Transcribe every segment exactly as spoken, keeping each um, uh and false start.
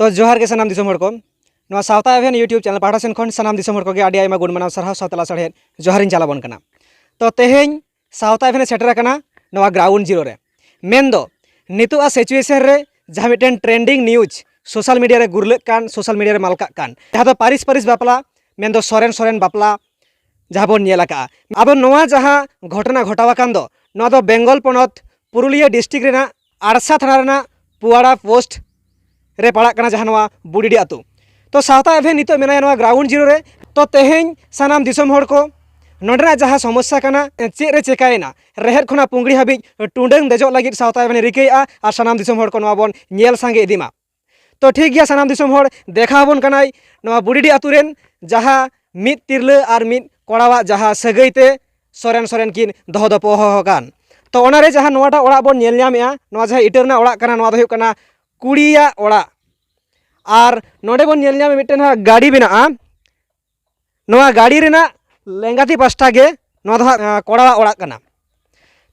ᱛᱚ ᱡᱚᱦᱟᱨ ᱜᱮ ᱥᱟᱱᱟᱢ ᱫᱤᱥᱚᱢ ᱦᱚᱲ ᱠᱚ᱾ ᱱᱚᱣᱟ ᱥᱟᱶᱛᱟ ᱮᱵᱷᱮᱱ YouTube ᱪᱮᱱᱮᱞ ᱯᱟᱦᱴᱟ ᱥᱮᱱ ᱠᱷᱚᱱ ᱥᱟᱱᱟᱢ ᱫᱤᱥᱚᱢ ᱦᱚᱲ ᱠᱚᱜᱮ ᱟᱹᱰᱤ ᱟᱭᱢᱟ ᱜᱩᱱ ᱢᱟᱱᱟᱣ ᱥᱟᱨᱦᱟᱣ ᱥᱟᱶᱛᱮ ᱞᱟᱥᱟᱲᱦᱮᱫ ᱡᱚᱦᱟᱨᱤᱧ ᱪᱟᱞ ᱟᱵᱚᱱ ᱠᱟᱱᱟ᱾ ᱛᱚ ᱛᱮᱦᱮᱧ ᱥᱟᱶᱛᱟ ᱮᱵᱷᱮᱱ ᱮ ᱥᱮᱴᱮᱨ ᱟᱠᱟᱱᱟ ᱱᱚᱣᱟ ᱜᱨᱟᱣᱩᱱᱰ ᱡᱤᱨᱳ ᱨᱮ᱾ ᱢᱮᱱᱫᱚ ᱱᱤᱛᱚᱜ ᱟᱜ ᱥᱤᱪᱩᱭᱮᱥᱚᱱ ᱨᱮ ᱡᱟᱦᱟᱸ ᱢᱤᱫᱴᱮᱱ ᱴᱨᱮᱱᱰᱤᱝ ᱱᱤᱭᱩᱡᱽ ᱥᱳᱥᱟᱞ ᱢᱤᱰᱤᱭᱟ ᱨᱮ ᱜᱩᱨᱞᱟᱹᱜ ᱠᱟᱱ, ᱥᱳᱥᱟᱞ ᱢᱤᱰᱤᱭᱟ ᱨᱮ ᱢᱟᱞᱠᱟᱜ ᱠᱟᱱ, ᱡᱟᱦᱟᱸ ᱫᱚ ᱯᱟᱹᱨᱤᱥ ᱯᱟᱹᱨᱤᱥ ᱵᱟᱯᱞᱟ, ᱢᱮᱱᱫᱚ ᱥᱚᱨᱮᱱ ᱥᱚᱨᱮᱱ ᱵᱟᱯᱞᱟ ᱡᱟᱦᱟᱸ ᱵᱚᱱ ᱧᱮᱞ ᱟᱠᱟᱫᱼᱟ᱾ ᱟᱫᱚ ᱱᱚᱣᱟ ᱡᱟᱦᱟᱸ ᱜᱷᱚᱴᱚᱱᱟ ᱜᱷᱚᱴᱟᱣ ᱟᱠᱟᱱ ᱫᱚ, ᱱᱚᱣᱟ ᱫᱚ ᱵᱮᱝᱜᱚᱞ ᱯᱚᱱᱚᱛ ᱯᱩᱨᱩᱞᱤᱭᱟᱹ ᱰᱤᱥᱴᱨᱤᱠᱴ ᱨᱮᱱᱟᱜ ᱟᱲᱥᱟ ᱛᱷᱟᱱᱟ ᱨᱮᱱᱟᱜ ᱯᱩᱣᱟᱲᱟ ᱯᱳᱥᱴ ᱨᱮ ᱯᱟᱲᱟᱜ ᱠᱟᱱᱟ, ᱡᱟᱦᱟᱸ ᱱᱚᱣᱟ ᱵᱩᱰᱤᱰᱤ ᱟᱹᱛᱩ᱾ ᱛᱚ ᱥᱟᱶᱛᱟ ᱮᱵᱷᱮᱱ ᱱᱤᱛᱚᱜ ᱢᱮᱱᱟᱭᱟ ᱱᱚᱣᱟ ᱜᱨᱟᱣᱩᱱᱰ ᱡᱤᱨᱳ ᱨᱮ᱾ ᱛᱚ ᱛᱮᱦᱮᱧ ᱥᱟᱱᱟᱢ ᱫᱤᱥᱚᱢ ᱦᱚᱲ ᱠᱚ ᱱᱚᱸᱰᱮᱱᱟᱜ ᱡᱟᱦᱟᱸ ᱥᱚᱢᱚᱥᱥᱟ ᱠᱟᱱᱟ, ᱪᱮᱫ ᱨᱮ ᱪᱮᱠᱟᱭᱮᱱᱟ, ᱨᱮᱦᱮᱫ ᱠᱷᱚᱱᱟᱜ ᱯᱩᱝᱜᱲᱤ ᱦᱟᱹᱵᱤᱡ ᱴᱩᱰᱟᱹᱝ ᱫᱮᱡᱚᱜ ᱞᱟᱹᱜᱤᱫ ᱥᱟᱶᱛᱟ ᱮᱵᱷᱮᱱ ᱨᱤᱠᱟᱹᱭᱮᱫᱼᱟ ᱟᱨ ᱥᱟᱱᱟᱢ ᱫᱤᱥᱚᱢ ᱦᱚᱲ ᱠᱚ ᱱᱚᱣᱟ ᱵᱚᱱ ᱧᱮᱞ ᱥᱟᱸᱜᱮ ᱤᱫᱤ ᱢᱟ᱾ ᱛᱚ ᱴᱷᱤᱠ ᱜᱮᱭᱟ, ᱥᱟᱱᱟᱢ ᱫᱤᱥᱚᱢ ᱦᱚᱲ ᱫᱮᱠᱷᱟᱣ ᱟᱵᱚᱱ ᱠᱟᱱᱟᱭ ᱱᱚᱣᱟ ᱵᱩᱰᱤᱰᱤ ᱟᱹᱛᱩ ᱨᱮᱱ ᱡᱟᱦᱟᱸ ᱢᱤᱫ ᱛᱤᱨᱞᱟᱹ ᱟᱨ ᱢᱤᱫ ᱠᱚᱲᱟᱣᱟᱜ ᱡᱟᱦᱟᱸ ᱥᱟᱹᱜᱟᱹᱭ ᱛᱮ ᱥᱚᱨᱮᱱ ᱥᱚᱨᱮᱱ ᱠᱤᱱ ᱫᱚᱦᱚ ᱫᱚᱯᱚᱦᱚ ᱟᱠᱟᱱ᱾ ᱛᱚ ᱚᱱᱟᱨᱮ ᱡᱟᱦᱟᱸ ᱱᱚᱣᱟᱴᱟᱜ ᱚᱲᱟᱜ ᱵᱚᱱ ᱧᱮᱞ ᱧᱟᱢᱮᱜᱼᱟ, ᱱᱚᱣᱟ ᱡᱟᱦᱟᱸ ᱤᱴᱟᱹ ᱨᱮᱱᱟᱜ ᱚᱲᱟᱜ ᱠᱟᱱᱟ, ᱱᱚᱣᱟ ᱫᱚ ᱦᱩᱭᱩᱜ ᱠᱟᱱᱟ ᱠᱩᱲᱤᱭᱟᱜ ᱚᱲᱟᱜ᱾ ᱟᱨ ᱱᱚᱰᱮ ᱵᱚᱱ ᱧᱮᱞ ᱧᱟᱢᱮᱫ ᱢᱤᱫᱴᱮᱱ ᱦᱟᱸᱜ ᱜᱟᱹᱰᱤ ᱢᱮᱱᱟᱜᱼᱟ, ᱱᱚᱣᱟ ᱜᱟᱹᱰᱤ ᱨᱮᱱᱟᱜ ᱞᱮᱸᱜᱟᱛᱤ ᱯᱟᱥᱴᱟ ᱜᱮ ᱱᱚᱣᱟ ᱫᱚ ᱦᱟᱸᱜ, ᱟᱸ, ᱠᱚᱲᱟᱣᱟᱜ ᱚᱲᱟᱜ ᱠᱟᱱᱟ᱾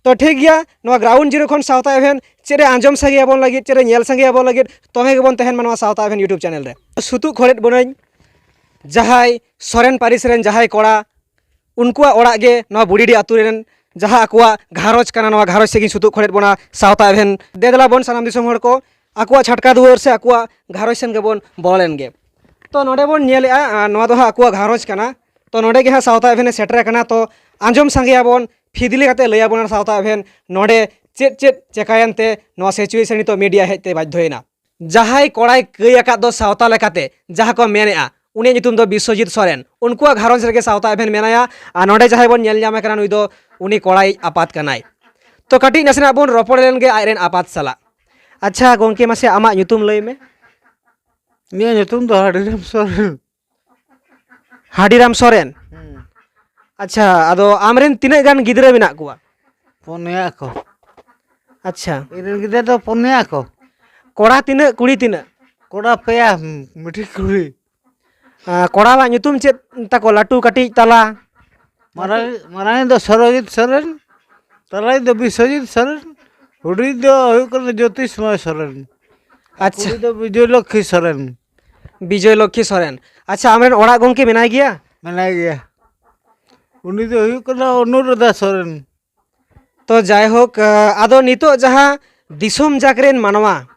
ᱛᱚ ᱴᱷᱤᱠ ᱜᱮᱭᱟ, ᱱᱚᱣᱟ ᱜᱨᱟᱣᱩᱱᱰ ᱡᱤᱨᱳ ᱠᱷᱚᱱ ᱥᱟᱶᱛᱟ ᱮᱵᱷᱮᱱ ᱪᱮᱫ ᱮ ᱟᱸᱡᱚᱢ ᱥᱟᱸᱜᱮ ᱟᱵᱚᱱ ᱞᱟᱹᱜᱤᱫ, ᱪᱮᱫ ᱮ ᱧᱮᱞ ᱥᱟᱸᱜᱮ ᱟᱵᱚᱱ ᱞᱟᱹᱜᱤᱫ, ᱛᱚᱵᱮ ᱜᱮᱵᱚᱱ ᱛᱟᱦᱮᱱ ᱢᱟ ᱱᱚᱣᱟ ᱥᱟᱶᱛᱟ ᱮᱵᱷᱮᱱ YouTube ᱪᱮᱱᱮᱞ ᱨᱮ᱾ ᱥᱩᱛᱩᱜ ᱠᱷᱚᱲᱮᱫ ᱵᱚᱱᱟᱹᱧ ᱡᱟᱦᱟᱸᱭ ᱥᱚᱨᱮᱱ ᱯᱟᱹᱨᱤᱥ ᱨᱮᱱ ᱡᱟᱦᱟᱸᱭ ᱠᱚᱲᱟ, ᱩᱱᱠᱩᱣᱟᱜ ᱚᱲᱟᱜ ᱜᱮ ᱱᱚᱣᱟ ᱵᱩᱰᱤᱰᱤ ᱟᱹᱛᱩ ᱨᱮᱱ ᱡᱟᱦᱟᱸ ᱟᱠᱚᱣᱟᱜ ᱜᱷᱟᱨᱚᱸᱡᱽ ᱠᱟᱱᱟ, ᱱᱚᱣᱟ ᱜᱷᱟᱨᱚᱸᱡᱽ ᱥᱮᱫ ᱜᱤᱧ ᱥᱩᱛᱩᱜ ᱠᱷᱚᱲᱮᱫ ᱵᱚᱱᱟ ᱥᱟᱶᱛᱟ ᱮᱵᱷᱮᱱ᱾ ᱫᱮ ᱫᱮᱞᱟ ᱵᱚᱱ ᱥᱟᱱᱟᱢ ᱫᱤᱥᱚᱢ ᱦᱚᱲ ᱠᱚ ᱟᱠᱚᱣᱟᱜ ᱪᱷᱟᱴᱠᱟ ᱫᱩᱣᱟᱹᱨ ᱥᱮ ᱟᱠᱚᱣᱟᱜ ᱜᱷᱟᱨᱚᱸᱡᱽ ᱥᱮᱱ ᱜᱮᱵᱚᱱ ᱵᱚᱞᱚ ᱞᱮᱱ ᱜᱮ᱾ ᱛᱚ ᱱᱚᱰᱮ ᱵᱚᱱ ᱧᱮᱞᱮᱜᱼᱟ, ᱟᱨ ᱱᱚᱣᱟ ᱫᱚ ᱦᱟᱸᱜ ᱟᱠᱚᱣᱟᱜ ᱜᱷᱟᱨᱚᱸᱡᱽ ᱠᱟᱱᱟ᱾ ᱛᱚ ᱱᱚᱰᱮ ᱜᱮ ᱦᱟᱸᱜ ᱥᱟᱶᱛᱟ ᱮᱵᱷᱮᱱ ᱮ ᱥᱮᱴᱮᱨ ᱟᱠᱟᱱᱟ᱾ ᱛᱚ ᱟᱸᱡᱚᱢ ᱥᱟᱸᱜᱮᱭᱟᱵᱚᱱ, ᱯᱷᱤᱫᱽᱞᱤ ᱠᱟᱛᱮ ᱞᱟᱹᱭᱟᱵᱚᱱᱟ ᱥᱟᱶᱛᱟ ᱮᱵᱷᱮᱱ ᱱᱚᱰᱮ ᱪᱮᱫ ᱪᱮᱫ ᱪᱮᱠᱟᱭᱮᱱ ᱛᱮ ᱱᱚᱣᱟ ᱥᱤᱪᱩᱭᱮᱥᱚᱱ ᱱᱤᱛᱚᱜ ᱢᱤᱰᱤᱭᱟ ᱦᱮᱡ ᱛᱮ ᱵᱟᱫᱽᱫᱷᱚᱭᱮᱱᱟ᱾ ᱡᱟᱦᱟᱸᱭ ᱠᱚᱲᱟᱭ ᱠᱟᱹᱭ ᱟᱠᱟᱫ ᱫᱚ ᱥᱟᱶᱛᱟ ᱞᱮᱠᱟᱛᱮ, ᱡᱟᱦᱟᱸ ᱠᱚ ᱢᱮᱱᱮᱜᱼᱟ, ᱩᱱᱤᱭᱟᱜ ᱧᱩᱛᱩᱢ ᱫᱚ ᱵᱤᱥᱥᱚᱡᱤᱛ ᱥᱚᱨᱮᱱ᱾ ᱩᱱᱠᱩᱣᱟᱜ ᱜᱷᱟᱨᱚᱸᱡᱽ ᱨᱮᱜᱮ ᱥᱟᱶᱛᱟ ᱮᱵᱷᱮᱱ ᱢᱮᱱᱟᱭᱟ᱾ ᱟᱨ ᱱᱚᱰᱮ ᱡᱟᱦᱟᱸᱭ ᱵᱚᱱ ᱧᱮᱞ ᱧᱟᱢᱮ ᱠᱟᱱᱟ, ᱱᱩᱭ ᱫᱚ ᱩᱱᱤ ᱠᱚᱲᱟᱭᱤᱡ ᱟᱯᱟᱛ ᱠᱟᱱᱟᱭ᱾ ᱛᱚ ᱠᱟᱹᱴᱤᱡ ᱱᱟᱥᱮᱱᱟᱜ ᱵᱚᱱ ᱨᱚᱯᱚᱲ ᱞᱮᱱ ᱜᱮ ᱟᱡ ᱨᱮᱱ ᱟᱯᱟᱛ ᱥᱟᱞᱟᱜ᱾ ᱟᱪᱪᱷᱟ ᱜᱚᱢᱠᱮ, ᱢᱟᱥᱮ ᱟᱢᱟᱜ ᱧᱩᱛᱩᱢ ᱞᱟᱹᱭ ᱢᱮ᱾ ᱤᱧᱟᱹᱜ ᱧᱩᱛᱩᱢ ᱫᱚ ᱦᱟᱹᱰᱤᱨᱟᱢ ᱥᱚᱨᱮᱱ᱾ ᱦᱟᱹᱰᱤᱨᱟᱢ ᱥᱚᱨᱮᱱ᱾ ᱦᱩᱸ᱾ ᱟᱪᱪᱷᱟ, ᱟᱫᱚ ᱟᱢᱨᱮᱱ ᱛᱤᱱᱟᱹᱜ ᱜᱟᱱ ᱜᱤᱫᱽᱨᱟᱹ ᱢᱮᱱᱟᱜ ᱠᱚᱣᱟ? ᱯᱩᱱᱭᱟ ᱠᱚ᱾ ᱟᱪᱪᱷᱟ᱾ ᱤᱧ ᱨᱮᱱ ᱜᱤᱫᱽᱨᱟᱹ ᱫᱚ ᱯᱩᱱᱭᱟ ᱠᱚ᱾ ᱠᱚᱲᱟ ᱛᱤᱱᱟᱹᱜ, ᱠᱩᱲᱤ ᱛᱤᱱᱟᱹᱜ? ᱠᱚᱲᱟ ᱯᱮᱭᱟ, ᱢᱤᱫᱴᱤᱡ ᱠᱩᱲᱤ᱾ ᱟᱨ ᱠᱚᱲᱟᱣᱟᱜ ᱧᱩᱛᱩᱢ ᱪᱮᱫ ᱛᱟᱠᱚ, ᱞᱟᱹᱴᱩ, ᱠᱟᱹᱴᱤᱡ, ᱛᱟᱞᱟ? ᱢᱟᱨᱟᱝ, ᱢᱟᱨᱟᱝ ᱫᱚ ᱥᱚᱨᱚᱡᱤᱛ ᱥᱚᱨᱮᱱ, ᱛᱟᱞᱟᱭᱤᱡ ᱫᱚ ᱵᱤᱥᱥᱚᱡᱤᱛ ᱥᱚᱨᱮᱱ, ᱦᱩᱰᱤᱧ ᱫᱚ ᱦᱩᱭᱩᱜ ᱠᱟᱱᱟ ᱡᱳᱛᱤᱥᱢᱚᱭ ᱥᱚᱨᱮᱱ᱾ ᱟᱪᱪᱷᱟ᱾ ᱠᱩᱲᱤ ᱫᱚ ᱵᱤᱡᱚᱭ ᱞᱚᱠᱠᱷᱤ ᱥᱚᱨᱮᱱ᱾ ᱵᱤᱡᱚᱭ ᱞᱚᱠᱠᱷᱤ ᱥᱚᱨᱮᱱ᱾ ᱟᱪᱪᱷᱟ, ᱟᱢᱨᱮᱱ ᱚᱲᱟᱜ ᱜᱚᱢᱠᱮ ᱢᱮᱱᱟᱭ ᱜᱮᱭᱟ? ᱢᱮᱱᱟᱭ ᱜᱮᱭᱟ᱾ ᱩᱱᱤ ᱫᱚ ᱦᱩᱭᱩᱜ ᱠᱟᱱᱟ ᱚᱱᱩᱨᱟᱫᱷᱟ ᱥᱚᱨᱮᱱ᱾ ᱛᱚ ᱡᱟᱭᱦᱳᱠ, ᱟᱫᱚ ᱱᱤᱛᱚᱜ ᱡᱟᱦᱟᱸ ᱫᱤᱥᱚᱢ ᱡᱟᱠ ᱨᱮᱱ ᱢᱟᱱᱣᱟ,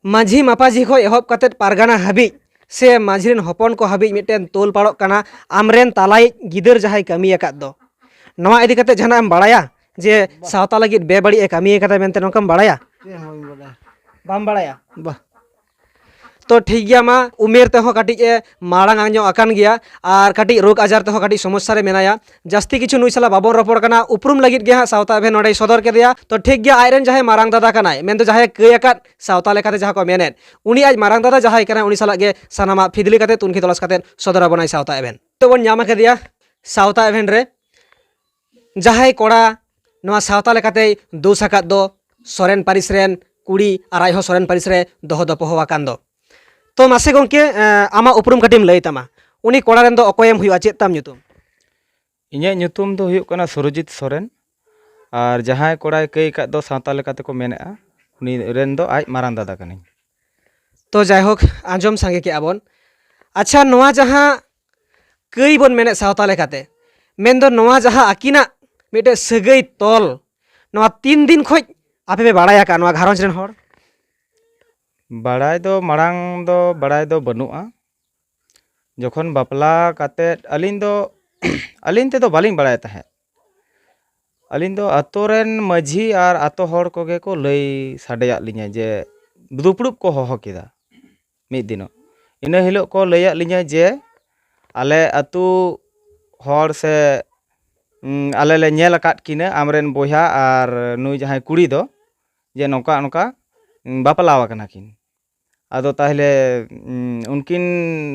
ᱢᱟᱹᱡᱷᱤ ᱢᱟᱯᱟᱡᱷᱤ ᱠᱷᱚᱱ ᱮᱦᱚᱵ ᱠᱟᱛᱮᱫ ᱯᱟᱨᱜᱟᱱᱟ ᱦᱟᱹᱵᱤᱡ ᱥᱮ ᱢᱟᱹᱡᱷᱤ ᱨᱮᱱ ᱦᱚᱯᱚᱱ ᱠᱚ ᱦᱟᱹᱵᱤᱡ ᱢᱤᱫᱴᱮᱱ ᱛᱚᱞ ᱯᱟᱲᱚᱜ ᱠᱟᱱᱟ, ᱟᱢᱨᱮᱱ ᱛᱟᱞᱟᱭᱤᱡ ᱜᱤᱫᱟᱹᱨ ᱡᱟᱦᱟᱸᱭ ᱠᱟᱹᱢᱤ ᱟᱠᱟᱫ ᱫᱚ, ᱱᱚᱣᱟ ᱤᱫᱤ ᱠᱟᱛᱮ ᱡᱟᱦᱟᱱᱟᱜ ᱮᱢ ᱵᱟᱲᱟᱭᱟ ᱡᱮ ᱵᱟ᱾ ᱥᱟᱶᱛᱟ ᱞᱟᱹᱜᱤᱫ ᱵᱮᱵᱟᱹᱲᱤᱡ ᱮ ᱠᱟᱹᱢᱤ ᱟᱠᱟᱫᱟ ᱢᱮᱱᱛᱮ, ᱱᱚᱝᱠᱟᱢ ᱵᱟᱲᱟᱭᱟ? ᱪᱮᱫ ᱦᱚᱸ ᱵᱟᱹᱧ ᱵᱟᱲᱟᱭᱟ᱾ ᱵᱟᱢ ᱵᱟᱲᱟᱭᱟ? ᱵᱟ᱾ ᱛᱚ ᱴᱷᱤᱠ ᱜᱮᱭᱟ, ᱢᱟ ᱩᱢᱮᱨ ᱛᱮᱦᱚᱸ ᱠᱟᱹᱴᱤᱡ ᱮ ᱢᱟᱲᱟᱝ ᱧᱚᱜ ᱟᱠᱟᱱ ᱜᱮᱭᱟ ᱟᱨ ᱠᱟᱹᱴᱤᱡ ᱨᱳᱜᱽ ᱟᱡᱟᱨ ᱛᱮᱦᱚᱸ ᱠᱟᱹᱴᱤᱡ ᱥᱚᱢᱚᱥᱥᱟ ᱨᱮ ᱢᱮᱱᱟᱭᱟ᱾ ᱡᱟᱹᱥᱛᱤ ᱠᱤᱪᱷᱩ ᱱᱩᱭ ᱥᱟᱞᱟᱜ ᱵᱟᱵᱚᱱ ᱨᱚᱯᱚᱲ ᱠᱟᱱᱟ, ᱩᱯᱨᱩᱢ ᱞᱟᱹᱜᱤᱫ ᱜᱮ ᱦᱟᱸᱜ ᱥᱟᱶᱛᱟ ᱮᱵᱷᱮᱱ ᱱᱚᱸᱰᱮᱭ ᱥᱚᱫᱚᱨ ᱠᱮᱫᱮᱭᱟ᱾ ᱛᱚ ᱴᱷᱤᱠ ᱜᱮᱭᱟ, ᱟᱡᱨᱮᱱ ᱡᱟᱦᱟᱸᱭ ᱢᱟᱨᱟᱝ ᱫᱟᱫᱟ ᱠᱟᱱᱟᱭ, ᱢᱮᱱᱫᱚ ᱡᱟᱦᱟᱸᱭ ᱠᱟᱹᱭ ᱟᱠᱟᱫ ᱥᱟᱶᱛᱟ ᱞᱮᱠᱟᱛᱮ ᱡᱟᱦᱟᱸ ᱠᱚ ᱢᱮᱱᱮᱫ, ᱩᱱᱤ ᱟᱡ ᱢᱟᱨᱟᱝ ᱫᱟᱫᱟ ᱡᱟᱦᱟᱸᱭ ᱠᱟᱱᱟᱭ, ᱩᱱᱤ ᱥᱟᱞᱟᱜ ᱜᱮ ᱥᱟᱱᱟᱢᱟᱜ ᱯᱷᱤᱫᱽᱞᱤ ᱠᱟᱛᱮ ᱛᱩᱱᱠᱷᱤ ᱛᱚᱞᱟᱥ ᱠᱟᱛᱮ ᱥᱚᱫᱚᱨ ᱟᱵᱚᱱᱟᱭ ᱥᱟᱶᱛᱟ ᱮᱵᱷᱮᱱ᱾ ᱛᱚ ᱵᱚᱱ ᱧᱟᱢ ᱟᱠᱟᱫᱮᱭᱟ ᱥᱟᱶᱛᱟ ᱮᱵᱷᱮᱱ ᱨᱮ᱾ ᱡᱟᱦᱟᱸᱭ ᱠᱚᱲᱟ ᱱᱚᱣᱟ ᱥᱟᱶᱛᱟ ᱞᱮᱠᱟᱛᱮᱭ ᱫᱳᱥ ᱟᱠᱟᱫ ᱫᱚ ᱥᱚᱨᱮᱱ ᱯᱟᱹᱨᱤᱥ ᱨᱮᱱ ᱠᱩᱲᱤ ᱟᱨ ᱟᱡ ᱦᱚᱸ ᱥᱚᱨᱮᱱ ᱯᱟᱹᱨᱤᱥ ᱨᱮ ᱫᱚᱦᱚ ᱫᱚᱯᱚᱦᱚ ᱟᱠᱟᱱ ᱫᱚ᱾ ᱛᱚ ᱢᱟᱥᱮ ᱜᱚᱢᱠᱮ, ᱮᱸ, ᱟᱢᱟᱜ ᱩᱯᱨᱩᱢ ᱠᱟᱹᱴᱤᱡ ᱮᱢ ᱞᱟᱹᱭ ᱛᱟᱢᱟ, ᱩᱱᱤ ᱠᱚᱲᱟ ᱨᱮᱱ ᱫᱚ ᱚᱠᱚᱭᱮᱢ ᱦᱩᱭᱩᱜᱼᱟ, ᱪᱮᱫ ᱛᱟᱢ ᱧᱩᱛᱩᱢ? ᱤᱧᱟᱹᱜ ᱧᱩᱛᱩᱢ ᱫᱚ ᱦᱩᱭᱩᱜ ᱠᱟᱱᱟ ᱥᱩᱨᱚᱡᱤᱛ ᱥᱚᱨᱮᱱ, ᱟᱨ ᱡᱟᱦᱟᱸᱭ ᱠᱚᱲᱟᱭ ᱠᱟᱹᱭ ᱟᱠᱟᱫ ᱫᱚ ᱥᱟᱶᱛᱟ ᱞᱮᱠᱟ ᱛᱮᱠᱚ ᱢᱮᱱᱮᱫᱼᱟ, ᱩᱱᱤ ᱨᱮᱱ ᱫᱚ ᱟᱡ ᱢᱟᱨᱟᱝ ᱫᱟᱫᱟ ᱠᱟᱹᱱᱟᱹᱧ᱾ ᱛᱚ ᱡᱟᱭᱦᱳᱠ, ᱟᱸᱡᱚᱢ ᱥᱟᱸᱜᱮ ᱠᱮᱜᱼᱟ ᱵᱚᱱ᱾ ᱟᱪᱪᱷᱟ, ᱱᱚᱣᱟ ᱡᱟᱦᱟᱸ ᱠᱟᱹᱭ ᱵᱚᱱ ᱢᱮᱱᱮᱫ ᱥᱟᱶᱛᱟ ᱞᱮᱠᱟᱛᱮ, ᱢᱮᱱᱫᱚ ᱱᱚᱣᱟ ᱡᱟᱦᱟᱸ ᱟᱹᱠᱤᱱᱟᱜ ᱢᱤᱫᱴᱮᱡ ᱥᱟᱹᱜᱟᱹᱭ ᱛᱚᱞ, ᱱᱚᱣᱟ ᱛᱤᱱ ᱫᱤᱱ ᱠᱷᱚᱡ ᱟᱯᱮ ᱯᱮ ᱵᱟᱲᱟᱭ ᱟᱠᱟᱫ ᱱᱚᱣᱟ ᱜᱷᱟᱨᱚᱸᱡᱽ ᱨᱮᱱ ᱦᱚᱲ? ᱵᱟᱲᱟᱭ ᱫᱚ ᱢᱟᱲᱟᱝ ᱫᱚ ᱵᱟᱲᱟᱭ ᱫᱚ ᱵᱟᱹᱱᱩᱜᱼᱟ᱾ ᱡᱚᱠᱷᱚᱱ ᱵᱟᱯᱞᱟ ᱠᱟᱛᱮᱫ ᱟᱹᱞᱤᱧ ᱫᱚ ᱟᱹᱞᱤᱧ ᱛᱮᱫᱚ ᱵᱟᱹᱞᱤᱧ ᱵᱟᱲᱟᱭ ᱛᱟᱦᱮᱸᱫ᱾ ᱟᱹᱞᱤᱧ ᱫᱚ ᱟᱛᱳ ᱨᱮᱱ ᱢᱟᱹᱡᱷᱤ ᱟᱨ ᱟᱛᱳ ᱦᱚᱲ ᱠᱚᱜᱮ ᱠᱚ ᱞᱟᱹᱭ ᱥᱟᱰᱮᱭᱟᱫ ᱞᱤᱧᱟᱹ ᱡᱮ ᱫᱩᱯᱲᱩᱵ ᱠᱚ ᱦᱚᱦᱚ ᱠᱮᱫᱟ ᱢᱤᱫ ᱫᱤᱱᱚᱜ᱾ ᱤᱱᱟᱹ ᱦᱤᱞᱳᱜ ᱠᱚ ᱞᱟᱹᱭᱟᱫ ᱞᱤᱧᱟᱹ ᱡᱮ ᱟᱞᱮ ᱟᱹᱛᱩ ᱦᱚᱲ ᱥᱮ, ᱩᱸ, ᱟᱞᱮ ᱞᱮ ᱧᱮᱞ ᱟᱠᱟᱫ ᱠᱤᱱᱟᱹ, ᱟᱢᱨᱮᱱ ᱵᱚᱭᱦᱟ ᱟᱨ ᱱᱩᱭ ᱡᱟᱦᱟᱸᱭ ᱠᱩᱲᱤ ᱫᱚ, ᱡᱮ ᱱᱚᱝᱠᱟ ᱱᱚᱝᱠᱟ, ᱩᱸ, ᱵᱟᱯᱞᱟ ᱟᱠᱟᱱᱟ ᱠᱤᱱ᱾ ᱟᱫᱚ ᱛᱟᱦᱚᱞᱮ, ᱩᱸ, ᱩᱱᱠᱤᱱ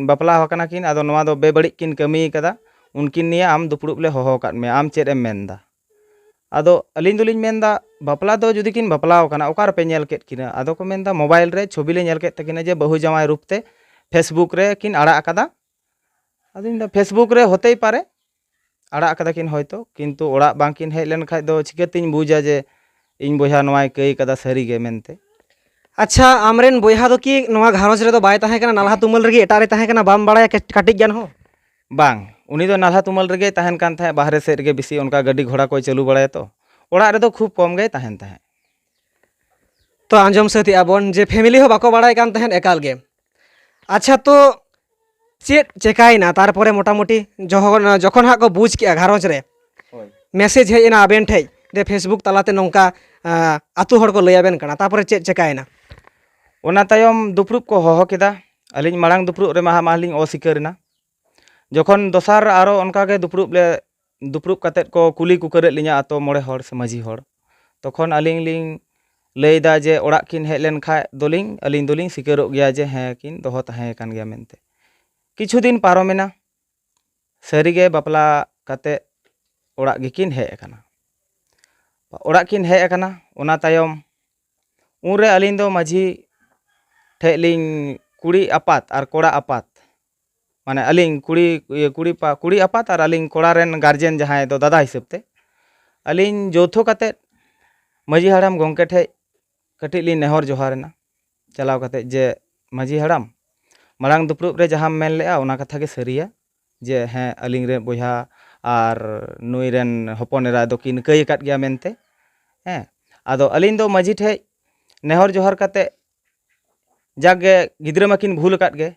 ᱵᱟᱯᱞᱟ ᱟᱠᱟᱱᱟ ᱠᱤᱱ, ᱟᱫᱚ ᱱᱚᱣᱟ ᱫᱚ ᱵᱮᱵᱟᱹᱲᱤᱡ ᱠᱤᱱ ᱠᱟᱹᱢᱤ ᱠᱟᱫᱟ, ᱩᱱᱠᱤᱱ ᱱᱤᱭᱮ ᱟᱢ ᱫᱩᱯᱲᱩᱵ ᱞᱮ ᱦᱚᱦᱚ ᱟᱠᱟᱫ ᱢᱮᱭᱟ, ᱟᱢ ᱪᱮᱫ ᱮᱢ ᱢᱮᱱᱫᱟ? ᱟᱫᱚ ᱟᱹᱞᱤᱧ ᱫᱚᱞᱤᱧ ᱢᱮᱱᱫᱟ, ᱵᱟᱯᱞᱟ ᱫᱚ ᱡᱩᱫᱤ ᱠᱤᱱ ᱵᱟᱯᱞᱟ ᱟᱠᱟᱱᱟ, ᱚᱠᱟ ᱨᱮᱯᱮ ᱧᱮᱞ ᱠᱮᱫ ᱠᱤᱱᱟ? ᱟᱫᱚ ᱠᱚ ᱢᱮᱱᱫᱟ, ᱢᱳᱵᱟᱭᱤᱞ ᱨᱮ ᱪᱷᱚᱵᱤ ᱞᱮ ᱧᱮᱞ ᱠᱮᱫ ᱛᱟᱹᱠᱤᱱᱟ ᱡᱮ ᱵᱟᱹᱦᱩ ᱡᱟᱶᱟᱭ ᱨᱩᱯ ᱛᱮ Facebook ᱨᱮ ᱠᱤᱱ ᱟᱲᱟᱜ ᱟᱠᱟᱫᱟ᱾ ᱟᱫᱚᱧ ᱢᱮᱱᱫᱟ, Facebook ᱨᱮ ᱦᱚᱛᱮᱭ ᱯᱟᱨᱮ ᱟᱲᱟᱜ ᱟᱠᱟᱫᱟ ᱠᱤᱱ ᱦᱚᱭᱛᱳ, ᱠᱤᱱᱛᱩ ᱚᱲᱟᱜ ᱵᱟᱝ ᱠᱤᱱ ᱦᱮᱡ ᱞᱮᱱ ᱠᱷᱟᱡ ᱫᱚ ᱪᱤᱠᱟᱹᱛᱤᱧ ᱵᱩᱡᱟ ᱡᱮ ᱤᱧ ᱵᱚᱭᱦᱟ ᱱᱚᱣᱟᱭ ᱠᱟᱹᱭ ᱠᱟᱫᱟ ᱥᱟᱹᱨᱤ ᱜᱮ ᱢᱮᱱᱛᱮ? ᱟᱪᱪᱷᱟ, ᱟᱢᱨᱮᱱ ᱵᱚᱭᱦᱟ ᱫᱚ ᱠᱤ ᱱᱚᱣᱟ ᱜᱷᱟᱨᱚᱸᱡᱽ ᱨᱮᱫᱚ ᱵᱟᱭ ᱛᱟᱦᱮᱸ ᱠᱟᱱᱟ? ᱱᱟᱞᱦᱟ ᱛᱩᱢᱟᱹᱞ ᱨᱮᱜᱮ ᱮᱴᱟᱜ ᱨᱮ ᱛᱟᱦᱮᱸ ᱠᱟᱱᱟ, ᱵᱟᱢ ᱵᱟᱲᱟᱭᱟ ᱠᱟᱹᱴ-, ᱠᱟᱹᱴᱤᱡ ᱜᱟᱱ ᱦᱚᱸ? ᱵᱟᱝ, ᱩᱱᱤ ᱫᱚ ᱱᱟᱞᱦᱟ ᱛᱩᱢᱟᱹᱞ ᱨᱮᱜᱮᱭ ᱛᱟᱦᱮᱱ ᱠᱟᱱ ᱛᱟᱦᱮᱸᱫ, ᱵᱟᱦᱨᱮ ᱥᱮᱫ ᱨᱮᱜᱮ ᱵᱮᱥᱤ ᱚᱱᱠᱟ ᱜᱟᱹᱰᱤ ᱜᱷᱚᱲᱟ ᱠᱚᱭ ᱪᱟᱹᱞᱩ ᱵᱟᱲᱟᱭᱟ ᱛᱚ᱾ ᱚᱲᱟᱜ ᱨᱮᱫᱚ ᱠᱷᱩᱵ ᱠᱚᱢ ᱜᱮᱭ ᱛᱟᱦᱮᱱ ᱛᱟᱦᱮᱸᱫ᱾ ᱛᱚ, ᱟᱸᱡᱚᱢ ᱥᱟᱹᱛ ᱮᱜᱼᱟ ᱵᱚᱱ ᱡᱮ ᱯᱷᱮᱢᱤᱞᱤ ᱦᱚᱸ ᱵᱟᱠᱚ ᱵᱟᱲᱟᱭ ᱠᱟᱱ ᱛᱟᱦᱮᱸᱫ ᱮᱠᱟᱞ ᱜᱮ᱾ ᱟᱪᱪᱷᱟ, ᱛᱚ ᱪᱮᱫ ᱪᱮᱠᱟᱭᱮᱱᱟ ᱛᱟᱨᱯᱚᱨᱮ? ᱢᱚᱴᱟᱢᱩᱴᱤ ᱡᱚᱠᱷᱚᱱ, ᱡᱚᱠᱷᱚᱱ ᱦᱟᱸᱜ ᱠᱚ ᱵᱩᱡᱽ ᱠᱮᱜᱼᱟ ᱜᱷᱟᱨᱚᱸᱡᱽ ᱨᱮ, ᱦᱳᱭ᱾ ᱢᱮᱥᱮᱡᱽ ᱦᱮᱡ ᱮᱱᱟ ᱟᱵᱮᱱ ᱴᱷᱮᱡ ᱡᱮ ᱯᱷᱮᱥᱵᱩᱠ ᱛᱟᱞᱟᱛᱮ ᱱᱚᱝᱠᱟ, ᱟᱸ, ᱟᱛᱳ ᱦᱚᱲ ᱠᱚ ᱞᱟᱹᱭ ᱟᱵᱮᱱ ᱠᱟᱱᱟ, ᱛᱟᱨᱯᱚᱨᱮ ᱪᱮᱫ ᱪᱮᱠᱟᱭᱮᱱᱟ? ᱚᱱᱟ ᱛᱟᱭᱚᱢ ᱫᱩᱯᱲᱩᱵ ᱠᱚ ᱦᱚᱦᱚ ᱠᱮᱫᱟ᱾ ᱟᱹᱞᱤᱧ ᱢᱟᱲᱟᱝ ᱫᱩᱯᱲᱩᱵ ᱨᱮ ᱢᱟᱦᱟ ᱢᱟᱞᱤᱧ ᱚᱥᱤᱠᱟᱹᱨ ᱮᱱᱟ᱾ ᱡᱚᱠᱷᱚᱱ ᱫᱚᱥᱟᱨ ᱟᱨᱚ ᱚᱱᱠᱟᱜᱮ ᱫᱩᱯᱲᱩᱵ ᱞᱮ ᱫᱩᱯᱲᱩᱵ ᱠᱟᱛᱮᱫ ᱠᱚ ᱠᱩᱞᱤ ᱠᱩᱠᱟᱹᱨᱮᱫ ᱞᱤᱧᱟ ᱟᱛᱳ ᱢᱚᱬᱮ ᱦᱚᱲ ᱥᱮ ᱢᱟᱹᱡᱷᱤ ᱦᱚᱲ, ᱛᱚᱠᱷᱚᱱ ᱟᱹᱞᱤᱧ ᱞᱤᱧ ᱞᱟᱹᱭᱫᱟ ᱡᱮ ᱚᱲᱟᱜ ᱠᱤᱱ ᱦᱮᱡ ᱞᱮᱱ ᱠᱷᱟᱡ ᱫᱚᱞᱤᱧ, ᱟᱹᱞᱤᱧ ᱫᱚᱞᱤᱧ ᱥᱤᱠᱟᱹᱨᱚᱜ ᱜᱮᱭᱟ ᱡᱮ ᱦᱮᱸ ᱠᱤᱱ ᱫᱚᱦᱚ ᱛᱟᱦᱮᱸ ᱟᱠᱟᱱ ᱜᱮᱭᱟ ᱢᱮᱱᱛᱮ᱾ ᱠᱤᱪᱷᱩ ᱫᱤᱱ ᱯᱟᱨᱚᱢᱮᱱᱟ, ᱥᱟᱹᱨᱤᱜᱮ ᱵᱟᱯᱞᱟ ᱠᱟᱛᱮᱫ ᱚᱲᱟᱜ ᱜᱮᱠᱤᱱ ᱦᱮᱡ ᱟᱠᱟᱱᱟ᱾ ᱚᱲᱟᱜ ᱠᱤᱱ ᱦᱮᱡ ᱟᱠᱟᱱᱟ, ᱚᱱᱟ ᱛᱟᱭᱚᱢ ᱩᱱᱨᱮ ᱟᱹᱞᱤᱧ ᱫᱚ ᱢᱟᱹᱡᱷᱤ ᱴᱷᱮᱡ ᱞᱤᱧ, ᱠᱩᱲᱤ ᱟᱯᱟᱛ ᱟᱨ ᱠᱚᱲᱟ ᱟᱯᱟᱛ, ᱢᱟᱱᱮ ᱟᱹᱞᱤᱧ ᱠᱩᱲᱤ, ᱤᱭᱟᱹ, ᱠᱩᱲᱤ ᱯᱟ-, ᱠᱩᱲᱤ ᱟᱯᱟᱛ ᱟᱨ ᱟᱹᱞᱤᱧ ᱠᱚᱲᱟ ᱨᱮᱱ ᱜᱟᱨᱡᱮᱱ ᱡᱟᱦᱟᱸᱭ ᱫᱚ ᱫᱟᱫᱟ ᱦᱤᱥᱟᱹᱵ ᱛᱮ, ᱟᱹᱞᱤᱧ ᱡᱳᱣᱛᱷᱚ ᱠᱟᱛᱮᱫ ᱢᱟᱹᱡᱷᱤ ᱦᱟᱲᱟᱢ ᱜᱚᱢᱠᱮ ᱴᱷᱮᱡ ᱠᱟᱹᱴᱤᱡ ᱞᱤᱧ ᱱᱮᱦᱚᱨ ᱡᱚᱦᱟᱨ ᱮᱱᱟ᱾ ᱪᱟᱞᱟᱣ ᱠᱟᱛᱮᱫ ᱡᱮ, "ᱢᱟᱹᱡᱷᱤ ᱦᱟᱲᱟᱢ, ᱢᱟᱲᱟᱝ ᱫᱩᱯᱲᱩᱵ ᱨᱮ ᱡᱟᱦᱟᱸᱢ ᱢᱮᱱ ᱞᱮᱜᱼᱟ, ᱚᱱᱟ ᱠᱟᱛᱷᱟ ᱜᱮ ᱥᱟᱹᱨᱤᱭᱟ ᱡᱮ ᱦᱮᱸ, ᱟᱹᱞᱤᱧ ᱨᱮᱱ ᱵᱚᱭᱦᱟ ᱟᱨ ᱱᱩᱭ ᱨᱮᱱ ᱦᱚᱯᱚᱱ ᱮᱨᱟ ᱫᱚᱠᱤᱱ ᱠᱟᱹᱭ ᱟᱠᱟᱫ ᱜᱮᱭᱟ ᱢᱮᱱᱛᱮ᱾" ᱦᱮᱸ, ᱟᱫᱚ ᱟᱹᱞᱤᱧ ᱫᱚ ᱢᱟᱹᱡᱷᱤ ᱴᱷᱮᱡ ᱱᱮᱦᱚᱨ ᱡᱚᱦᱟᱨ ᱠᱟᱛᱮᱫ, ᱡᱟᱠ ᱜᱮ, ᱜᱤᱫᱽᱨᱟᱹ ᱢᱟᱠᱤᱱ ᱵᱷᱩᱞ ᱟᱠᱟᱫ ᱜᱮ,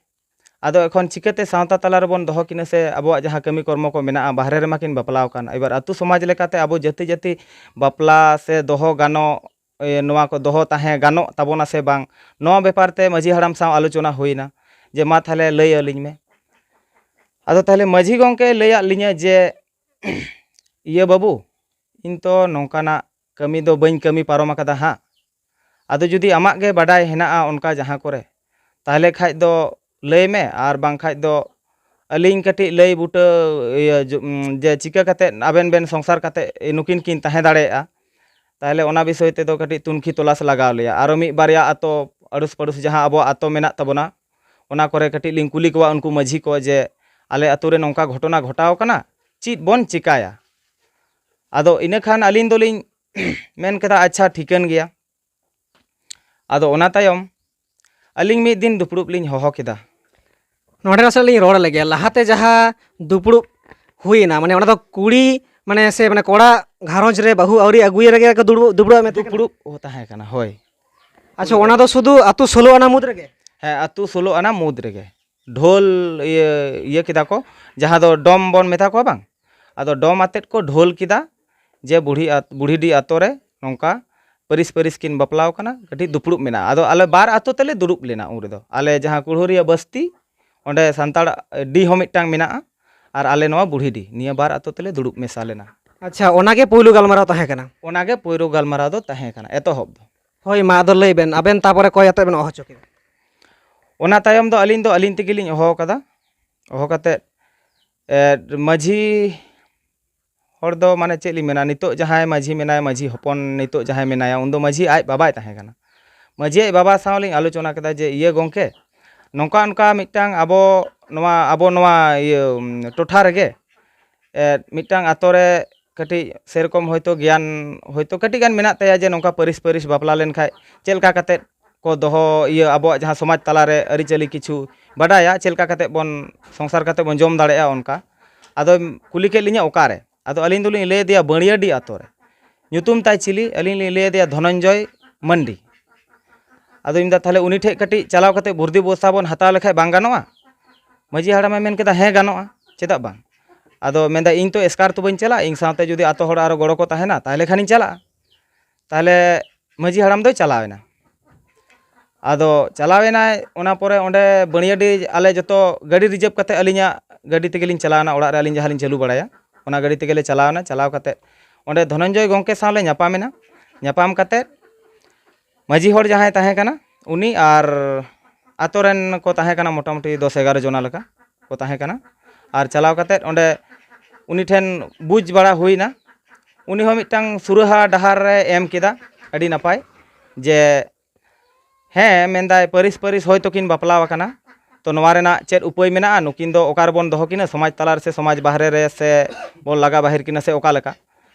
ᱟᱫᱚ ᱮᱠᱷᱚᱱ ᱪᱤᱠᱟᱹᱛᱮ ᱥᱟᱶᱛᱟ ᱛᱟᱞᱟ ᱨᱮᱵᱚᱱ ᱫᱚᱦᱚ ᱠᱤᱱᱟ ᱥᱮ ᱟᱵᱚᱣᱟᱜ ᱡᱟᱦᱟᱸ ᱠᱟᱹᱢᱤ ᱠᱚᱨᱢᱚ ᱠᱚ ᱢᱮᱱᱟᱜᱼᱟ, ᱵᱟᱦᱨᱮ ᱨᱮᱢᱟ ᱠᱤᱱ ᱵᱟᱯᱞᱟᱣ ᱟᱠᱟᱱ᱾ ᱮᱵᱟᱨ ᱟᱹᱛᱩ ᱥᱚᱢᱟᱡᱽ ᱞᱮᱠᱟᱛᱮ ᱟᱵᱚ ᱡᱟᱹᱛᱤ ᱡᱟᱹᱛᱤ ᱵᱟᱯᱞᱟ ᱥᱮ ᱫᱚᱦᱚ ᱜᱟᱱᱚᱜ, ᱮ, ᱱᱚᱣᱟ ᱠᱚ ᱫᱚᱦᱚ ᱛᱟᱦᱮᱸ ᱜᱟᱱᱚᱜ ᱛᱟᱵᱚᱱᱟ ᱥᱮ ᱵᱟᱝ, ᱱᱚᱣᱟ ᱵᱮᱯᱟᱨ ᱛᱮ ᱢᱟᱹᱡᱷᱤ ᱦᱟᱲᱟᱢ ᱥᱟᱶ ᱟᱞᱳᱪᱚᱱᱟ ᱦᱩᱭᱱᱟ ᱡᱮ, "ᱢᱟ ᱛᱟᱦᱞᱮ ᱞᱟᱹᱭ ᱟᱹᱞᱤᱧ ᱢᱮ᱾" ᱟᱫᱚ ᱛᱟᱦᱞᱮ ᱢᱟᱹᱡᱷᱤ ᱜᱚᱢᱠᱮᱭ ᱞᱟᱹᱭᱟᱫ ᱞᱤᱧᱟᱹ ᱡᱮ, "ᱤᱭᱟᱹ ᱵᱟᱹᱵᱩ, ᱤᱧ ᱛᱚ ᱱᱚᱝᱠᱟᱱᱟᱜ ᱠᱟᱹᱢᱤ ᱫᱚ ᱵᱟᱹᱧ ᱠᱟᱹᱢᱤ ᱯᱟᱨᱚᱢ ᱟᱠᱟᱫᱟ ᱦᱟᱸᱜ᱾ ᱟᱫᱚ ᱡᱩᱫᱤ ᱟᱢᱟᱜ ᱜᱮ ᱵᱟᱰᱟᱭ ᱦᱮᱱᱟᱜᱼᱟ ᱚᱱᱠᱟ ᱡᱟᱦᱟᱸ ᱠᱚᱨᱮ, ᱛᱟᱦᱞᱮ ᱠᱷᱟᱡ ᱫᱚ ᱞᱟᱹᱭ ᱢᱮ, ᱟᱨ ᱵᱟᱝᱠᱷᱟᱡ ᱫᱚ ᱟᱹᱞᱤᱧ ᱠᱟᱹᱴᱤᱡ ᱞᱟᱹᱭ ᱵᱩᱴᱟᱹ, ᱤᱭᱟᱹ, ᱡᱩ-, ᱩᱢ, ᱡᱮ ᱪᱤᱠᱟᱹ ᱠᱟᱛᱮᱫ ᱟᱵᱮᱱ ᱵᱮᱱ ᱥᱚᱝᱥᱟᱨ ᱠᱟᱛᱮᱫ ᱱᱩᱠᱤᱱ ᱠᱤᱱ ᱛᱟᱦᱮᱸ ᱫᱟᱲᱮᱭᱟᱜᱼᱟ, ᱛᱟᱦᱞᱮ ᱚᱱᱟ ᱵᱤᱥᱚᱭ ᱛᱮᱫᱚ ᱠᱟᱹᱴᱤᱡ ᱛᱩᱱᱠᱷᱤ ᱛᱚᱞᱟᱥ ᱞᱟᱜᱟᱣ ᱞᱮᱭᱟ᱾ ᱟᱨᱚ ᱢᱤᱫ ᱵᱟᱨᱭᱟ ᱟᱛᱳ ᱟᱲᱳᱥ ᱯᱟᱲᱳᱥ ᱡᱟᱦᱟᱸ ᱟᱵᱚᱣᱟᱜ ᱟᱛᱳ ᱢᱮᱱᱟᱜ ᱛᱟᱵᱚᱱᱟ, ᱚᱱᱟ ᱠᱚᱨᱮ ᱠᱟᱹᱴᱤᱡ ᱞᱤᱧ ᱠᱩᱞᱤ ᱠᱚᱣᱟ ᱩᱱᱠᱩ ᱢᱟᱹᱡᱷᱤ ᱠᱚ ᱡᱮ, 'ᱟᱞᱮ ᱟᱛᱳ ᱨᱮ ᱱᱚᱝᱠᱟ ᱜᱷᱚᱴᱚᱱᱟ ᱜᱷᱚᱴᱟᱣ ᱠᱟᱱᱟ, ᱪᱮᱫ ᱵᱚᱱ ᱪᱤᱠᱟᱭᱟ?' ᱟᱫᱚ ᱤᱱᱟᱹ ᱠᱷᱟᱱ ᱟᱹᱞᱤᱧ ᱫᱚᱞᱤᱧ ᱢᱮᱱ ᱠᱮᱫᱟ, 'ᱟᱪᱪᱷᱟ, ᱴᱷᱤᱠᱟᱹᱱ ᱜᱮᱭᱟ᱾ ᱟᱫᱚ ᱚᱱᱟ ᱛᱟᱭᱚᱢ ᱟᱹᱞᱤᱧ ᱢᱤᱫ ᱫᱤᱱ ᱫᱩᱯᱲᱩᱵ ᱞᱤᱧ ᱦᱚᱦᱚ ᱠᱮᱫᱟ᱾ ᱱᱚᱰᱮ ᱱᱟᱥᱮ ᱞᱤᱧ ᱨᱚᱲ ᱞᱮᱜᱮ, ᱞᱟᱦᱟᱛᱮ ᱡᱟᱦᱟᱸ ᱫᱩᱯᱲᱩᱵ ᱦᱩᱭᱮᱱᱟ, ᱢᱟᱱᱮ ᱚᱱᱟ ᱫᱚ ᱠᱩᱲᱤ ᱢᱟᱱᱮ ᱥᱮ ᱢᱟᱱᱮ ᱠᱚᱲᱟ ᱜᱷᱟᱨᱚᱸᱡᱽ ᱨᱮ ᱵᱟᱹᱦᱩ ᱟᱹᱣᱨᱤ ᱟᱹᱜᱩᱭᱮ ᱨᱮᱜᱮ ᱠᱚ ᱫᱩᱲᱩᱵ ᱫᱩᱯᱲᱩᱵ ᱢᱮᱛᱟᱜ ᱠᱟᱱᱟ? ᱫᱩᱯᱲᱩᱵ ᱛᱟᱦᱮᱸ ᱠᱟᱱᱟ, ᱦᱳᱭ᱾ ᱟᱪᱪᱷᱟ, ᱚᱱᱟ ᱫᱚ ᱥᱩᱫᱷᱩ ᱟᱹᱛᱩ ᱥᱳᱞᱳ ᱟᱱᱟ ᱢᱩᱫᱽ ᱨᱮᱜᱮ? ᱦᱮᱸ, ᱟᱹᱛᱩ ᱥᱳᱞᱳ ᱟᱱᱟ ᱢᱩᱫᱽ ᱨᱮᱜᱮ᱾ ᱰᱷᱳᱞ ᱤᱭᱟᱹ ᱤᱭᱟᱹ ᱠᱮᱫᱟ ᱠᱚ, ᱡᱟᱦᱟᱸ ᱫᱚ ᱰᱚᱢ ᱵᱚᱱ ᱢᱮᱛᱟ ᱠᱚᱣᱟ ᱵᱟᱝ, ᱟᱫᱚ ᱰᱚᱢ ᱟᱛᱮᱫ ᱠᱚ ᱰᱷᱳᱞ ᱠᱮᱫᱟ ᱡᱮ ᱵᱩᱲᱦᱤ ᱟᱛ- ᱵᱩᱲᱦᱤᱰᱤ ᱟᱛᱳ ᱨᱮ ᱱᱚᱝᱠᱟ ᱯᱟᱹᱨᱤᱥ ᱯᱟᱹᱨᱤᱥ ᱠᱤᱱ ᱵᱟᱯᱞᱟᱣ ᱠᱟᱱᱟ, ᱠᱟᱹᱴᱤᱡ ᱫᱩᱯᱲᱩᱵ ᱢᱮᱱᱟᱜᱼᱟ᱾ ᱟᱫᱚ ᱟᱞᱮ ᱵᱟᱨ ᱟᱛᱳ ᱛᱮᱞᱮ ᱫᱩᱲᱩᱵ ᱞᱮᱱᱟ ᱩᱱ ᱨᱮᱫᱚ᱾ ᱟᱞᱮ ᱡᱟᱦᱟᱸ ᱠᱩᱲᱦᱩᱨᱤᱭᱟᱹ ᱵᱟᱥᱛᱤ, ᱚᱸᱰᱮ ᱥᱟᱱᱛᱟᱲ ᱰᱤ ᱦᱚᱸ ᱢᱤᱫᱴᱟᱝ ᱢᱮᱱᱟᱜᱼᱟ, ᱟᱨ ᱟᱞᱮ ᱱᱚᱣᱟ ᱵᱩᱲᱦᱤᱰᱤ, ᱱᱤᱭᱟᱹ ᱵᱟᱨ ᱟᱛᱳ ᱛᱮᱞᱮ ᱫᱩᱲᱩᱵ ᱢᱮᱥᱟ ᱞᱮᱱᱟ᱾ ᱟᱪᱪᱷᱟ, ᱚᱱᱟᱜᱮ ᱯᱳᱭᱞᱳ ᱜᱟᱞᱢᱟᱨᱟᱣ ᱛᱟᱦᱮᱸ ᱠᱟᱱᱟ? ᱚᱱᱟᱜᱮ ᱯᱳᱭᱞᱳ ᱜᱟᱞᱢᱟᱨᱟᱣ ᱫᱚ ᱛᱟᱦᱮᱸ ᱠᱟᱱᱟ, ᱮᱛᱚᱦᱚᱵ ᱫᱚ᱾ ᱦᱳᱭ, ᱢᱟ ᱟᱫᱚ ᱞᱟᱹᱭ ᱵᱮᱱ, ᱟᱵᱮᱱ ᱛᱟᱯᱚᱨᱮ ᱚᱠᱚᱭ ᱟᱛᱮ ᱵᱮᱱ ᱦᱚᱦᱚ ᱦᱚᱪᱚ ᱠᱮᱫᱟ? ᱚᱱᱟ ᱛᱟᱭᱚᱢ ᱫᱚ ᱟᱹᱞᱤᱧ ᱫᱚ ᱟᱹᱞᱤᱧ ᱛᱮᱜᱮᱞᱤᱧ ᱦᱚᱦᱚ ᱟᱠᱟᱫᱟ᱾ ᱦᱚᱦᱚ ᱠᱟᱛᱮᱫ ᱮ, ᱢᱟᱹᱡᱷᱤ ᱦᱚᱲ ᱫᱚ ᱢᱟᱱᱮ ᱪᱮᱫ ᱞᱤᱧ ᱢᱮᱱᱟ, ᱱᱤᱛᱚᱜ ᱡᱟᱦᱟᱸᱭ ᱢᱟᱹᱡᱷᱤ ᱢᱮᱱᱟᱭ, ᱢᱟᱹᱡᱷᱤ ᱦᱚᱯᱚᱱ ᱱᱤᱛᱚᱜ ᱡᱟᱦᱟᱸᱭ ᱢᱮᱱᱟᱭᱟ, ᱩᱱᱫᱚ ᱢᱟᱹᱡᱷᱤ ᱟᱡ ᱵᱟᱵᱟᱭ ᱛᱟᱦᱮᱸ ᱠᱟᱱᱟ᱾ ᱢᱟᱹᱡᱷᱤ ᱟᱡ ᱵᱟᱵᱟ ᱥᱟᱶ ᱞᱤᱧ ᱟᱞᱳᱪᱚᱱᱟ ᱠᱮᱫᱟ ᱡᱮ, ᱤᱭᱟᱹ ᱜᱚᱢᱠᱮ, ᱱᱚᱝᱠᱟ ᱚᱱᱠᱟ ᱢᱤᱫᱴᱟᱝ ᱟᱵᱚ ᱱᱚᱣᱟ ᱟᱵᱚ ᱱᱚᱣᱟ ᱤᱭᱟᱹ ᱩᱢ, ᱴᱚᱴᱷᱟ ᱨᱮᱜᱮ ᱮ, ᱢᱤᱫᱴᱟᱝ ᱟᱛᱳ ᱨᱮ ᱠᱟᱹᱴᱤᱡ ᱥᱮᱨᱚᱠᱚᱢ ᱦᱚᱭᱛᱳ ᱜᱮᱭᱟᱱ ᱦᱚᱭᱛᱳ ᱠᱟᱹᱴᱤᱡ ᱜᱟᱱ ᱢᱮᱱᱟᱜ ᱛᱟᱭᱟ ᱡᱮ ᱱᱚᱝᱠᱟ ᱯᱟᱹᱨᱤᱥ ᱯᱟᱹᱨᱤᱥ ᱵᱟᱯᱞᱟ ᱞᱮᱱᱠᱷᱟᱡ ᱪᱮᱫ ᱞᱮᱠᱟ ᱠᱟᱛᱮᱫ ᱠᱚ ᱫᱚᱦᱚ, ᱤᱭᱟᱹ ᱟᱵᱚᱣᱟᱜ ᱡᱟᱦᱟᱸ ᱥᱚᱢᱟᱡᱽ ᱛᱟᱞᱟᱨᱮ ᱟᱹᱨᱤᱪᱟᱹᱞᱤ ᱠᱤᱪᱷᱩ ᱵᱟᱰᱟᱭᱟ, ᱪᱮᱫ ᱞᱮᱠᱟ ᱠᱟᱛᱮᱫ ᱵᱚᱱ ᱥᱚᱝᱥᱟᱨ ᱠᱟᱛᱮᱫ ᱵᱚᱱ ᱡᱚᱢ ᱫᱟᱲᱮᱭᱟᱜᱼᱟ ᱚᱱᱠᱟ᱾ ᱟᱫᱚᱭ ᱠᱩᱞᱤ ᱠᱮᱫ ᱞᱤᱧᱟᱹ ᱚᱠᱟᱨᱮ, ᱟᱫᱚ ᱟᱹᱞᱤᱧ ᱫᱚᱞᱤᱧ ᱞᱟᱹᱭ ᱟᱫᱮᱭᱟ ᱵᱟᱹᱲᱤᱭᱟᱹᱰᱤ ᱟᱛᱳ ᱨᱮ᱾ ᱧᱩᱛᱩᱢ ᱛᱟᱭ ᱪᱤᱞᱤ? ᱟᱹᱞᱤᱧ ᱞᱤᱧ ᱞᱟᱹᱭ ᱟᱫᱮᱭᱟ ᱫᱷᱚᱱᱚᱱᱡᱚᱭ ᱢᱟᱱᱰᱤ᱾ ᱟᱫᱚᱧ ᱢᱮᱱᱫᱟ, ᱛᱟᱦᱚᱞᱮ ᱩᱱᱤ ᱴᱷᱮᱡ ᱠᱟᱹᱴᱤᱡ ᱪᱟᱞᱟᱣ ᱠᱟᱛᱮ ᱵᱷᱩᱨᱫᱤ ᱵᱚᱥᱛᱟ ᱵᱚᱱ ᱦᱟᱛᱟᱣ ᱞᱮᱠᱷᱟᱡ ᱵᱟᱝ ᱜᱟᱱᱚᱜᱼᱟ? ᱢᱟᱹᱡᱷᱤ ᱦᱟᱲᱟᱢᱮ ᱢᱮᱱ ᱠᱮᱫᱟ, ᱦᱮᱸ ᱜᱟᱱᱚᱜᱼᱟ, ᱪᱮᱫᱟᱜ ᱵᱟᱝ? ᱟᱫᱚ ᱢᱮᱱᱫᱟ, ᱤᱧ ᱛᱚ ᱮᱥᱠᱟᱨ ᱛᱮ ᱵᱟᱹᱧ ᱪᱟᱞᱟᱜᱼᱟ, ᱤᱧ ᱥᱟᱶᱛᱮ ᱡᱩᱫᱤ ᱟᱛᱳ ᱦᱚᱲ ᱟᱨᱚ ᱜᱚᱲᱚ ᱠᱚ ᱛᱟᱦᱮᱱᱟ ᱛᱟᱦᱚᱞᱮ ᱠᱷᱟᱱᱤᱧ ᱪᱟᱞᱟᱜᱼᱟ᱾ ᱛᱟᱦᱚᱞᱮ ᱢᱟᱹᱡᱷᱤ ᱦᱟᱲᱟᱢ ᱫᱚᱭ ᱪᱟᱞᱟᱣ ᱮᱱᱟ᱾ ᱟᱫᱚ ᱪᱟᱞᱟᱣ ᱮᱱᱟᱭ, ᱚᱱᱟ ᱯᱚᱨᱮ ᱚᱸᱰᱮ ᱵᱟᱹᱲᱤᱭᱟᱹᱰᱤ ᱟᱞᱮ ᱡᱚᱛᱚ ᱜᱟᱹᱰᱤ ᱨᱤᱡᱟᱹᱵᱷ ᱠᱟᱛᱮ, ᱟᱹᱞᱤᱧᱟᱜ ᱜᱟᱹᱰᱤ ᱛᱮᱜᱮᱞᱤᱧ ᱪᱟᱞᱟᱣ ᱮᱱᱟ, ᱚᱲᱟᱜ ᱨᱮ ᱟᱹᱞᱤᱧ ᱡᱟᱦᱟᱸ ᱞᱤᱧ ᱪᱟᱹᱞᱩ ᱵᱟᱲᱟᱭᱟ, ᱚᱱᱟ ᱜᱟᱹᱰᱤ ᱛᱮᱜᱮᱞᱮ ᱪᱟᱞᱟᱣ ᱮᱱᱟ᱾ ᱪᱟᱞᱟᱣ ᱠᱟᱛᱮ ᱚᱸᱰᱮ ᱫᱷᱚᱱᱚᱱᱡᱚᱭ ᱜᱚᱢᱠᱮ ᱥᱟᱶ ᱞᱮ ᱧᱟᱯᱟᱢ ᱮᱱᱟ᱾ ᱧᱟᱯᱟᱢ ᱠᱟᱛᱮ ᱢᱟᱹᱡᱷᱤ ᱦᱚᱲ ᱡᱟᱦᱟᱸᱭ ᱛᱟᱦᱮᱸ ᱠᱟᱱᱟ, ᱩᱱᱤ ᱟᱨ ᱟᱛᱳ ᱨᱮᱱ ᱠᱚ ᱛᱟᱦᱮᱸ ᱠᱟᱱᱟ, ᱢᱚᱴᱟᱢᱩᱴᱤ ᱫᱚᱥ ᱮᱜᱟᱨᱚ ᱡᱚᱱᱟ ᱞᱮᱠᱟ ᱠᱚ ᱛᱟᱦᱮᱸ ᱠᱟᱱᱟ᱾ ᱟᱨ ᱪᱟᱞᱟᱣ ᱠᱟᱛᱮ ᱚᱸᱰᱮ ᱩᱱᱤ ᱴᱷᱮᱱ ᱵᱩᱡᱽ ᱵᱟᱲᱟ ᱦᱩᱭᱱᱟ᱾ ᱩᱱᱤ ᱦᱚᱸ ᱢᱤᱫᱴᱟᱝ ᱥᱩᱨᱟᱹᱦᱟ ᱰᱟᱦᱟᱨ ᱨᱮ ᱮᱢ ᱠᱮᱫᱟ, ᱟᱹᱰᱤ ᱱᱟᱯᱟᱭ, ᱡᱮ ᱦᱮᱸ, ᱢᱮᱱᱫᱟᱭ, ᱯᱟᱹᱨᱤᱥ ᱯᱟᱹᱨᱤᱥ ᱦᱚᱭᱛᱳ ᱠᱤᱱ ᱵᱟᱯᱞᱟ ᱟᱠᱟᱱᱟ, ᱛᱚ ᱱᱚᱣᱟ ᱨᱮᱱᱟᱜ ᱪᱮᱫ ᱩᱯᱟᱹᱭ ᱢᱮᱱᱟᱜᱼᱟ? ᱱᱩᱠᱤᱱ ᱫᱚ ᱚᱠᱟ ᱨᱮᱵᱚᱱ ᱫᱚᱦᱚ ᱠᱤᱱᱟ, ᱥᱚᱢᱟᱡᱽ ᱛᱟᱞᱟ ᱨᱮ ᱥᱮ ᱥᱚᱢᱟᱡᱽ ᱵᱟᱦᱨᱮ ᱨᱮ, ᱥᱮ ᱵᱚᱱ ᱞᱟᱜᱟ ᱵᱟᱦᱮᱨ ᱠᱤᱱᱟ, ᱥᱮ ᱚᱠᱟ ᱞᱮᱠᱟ?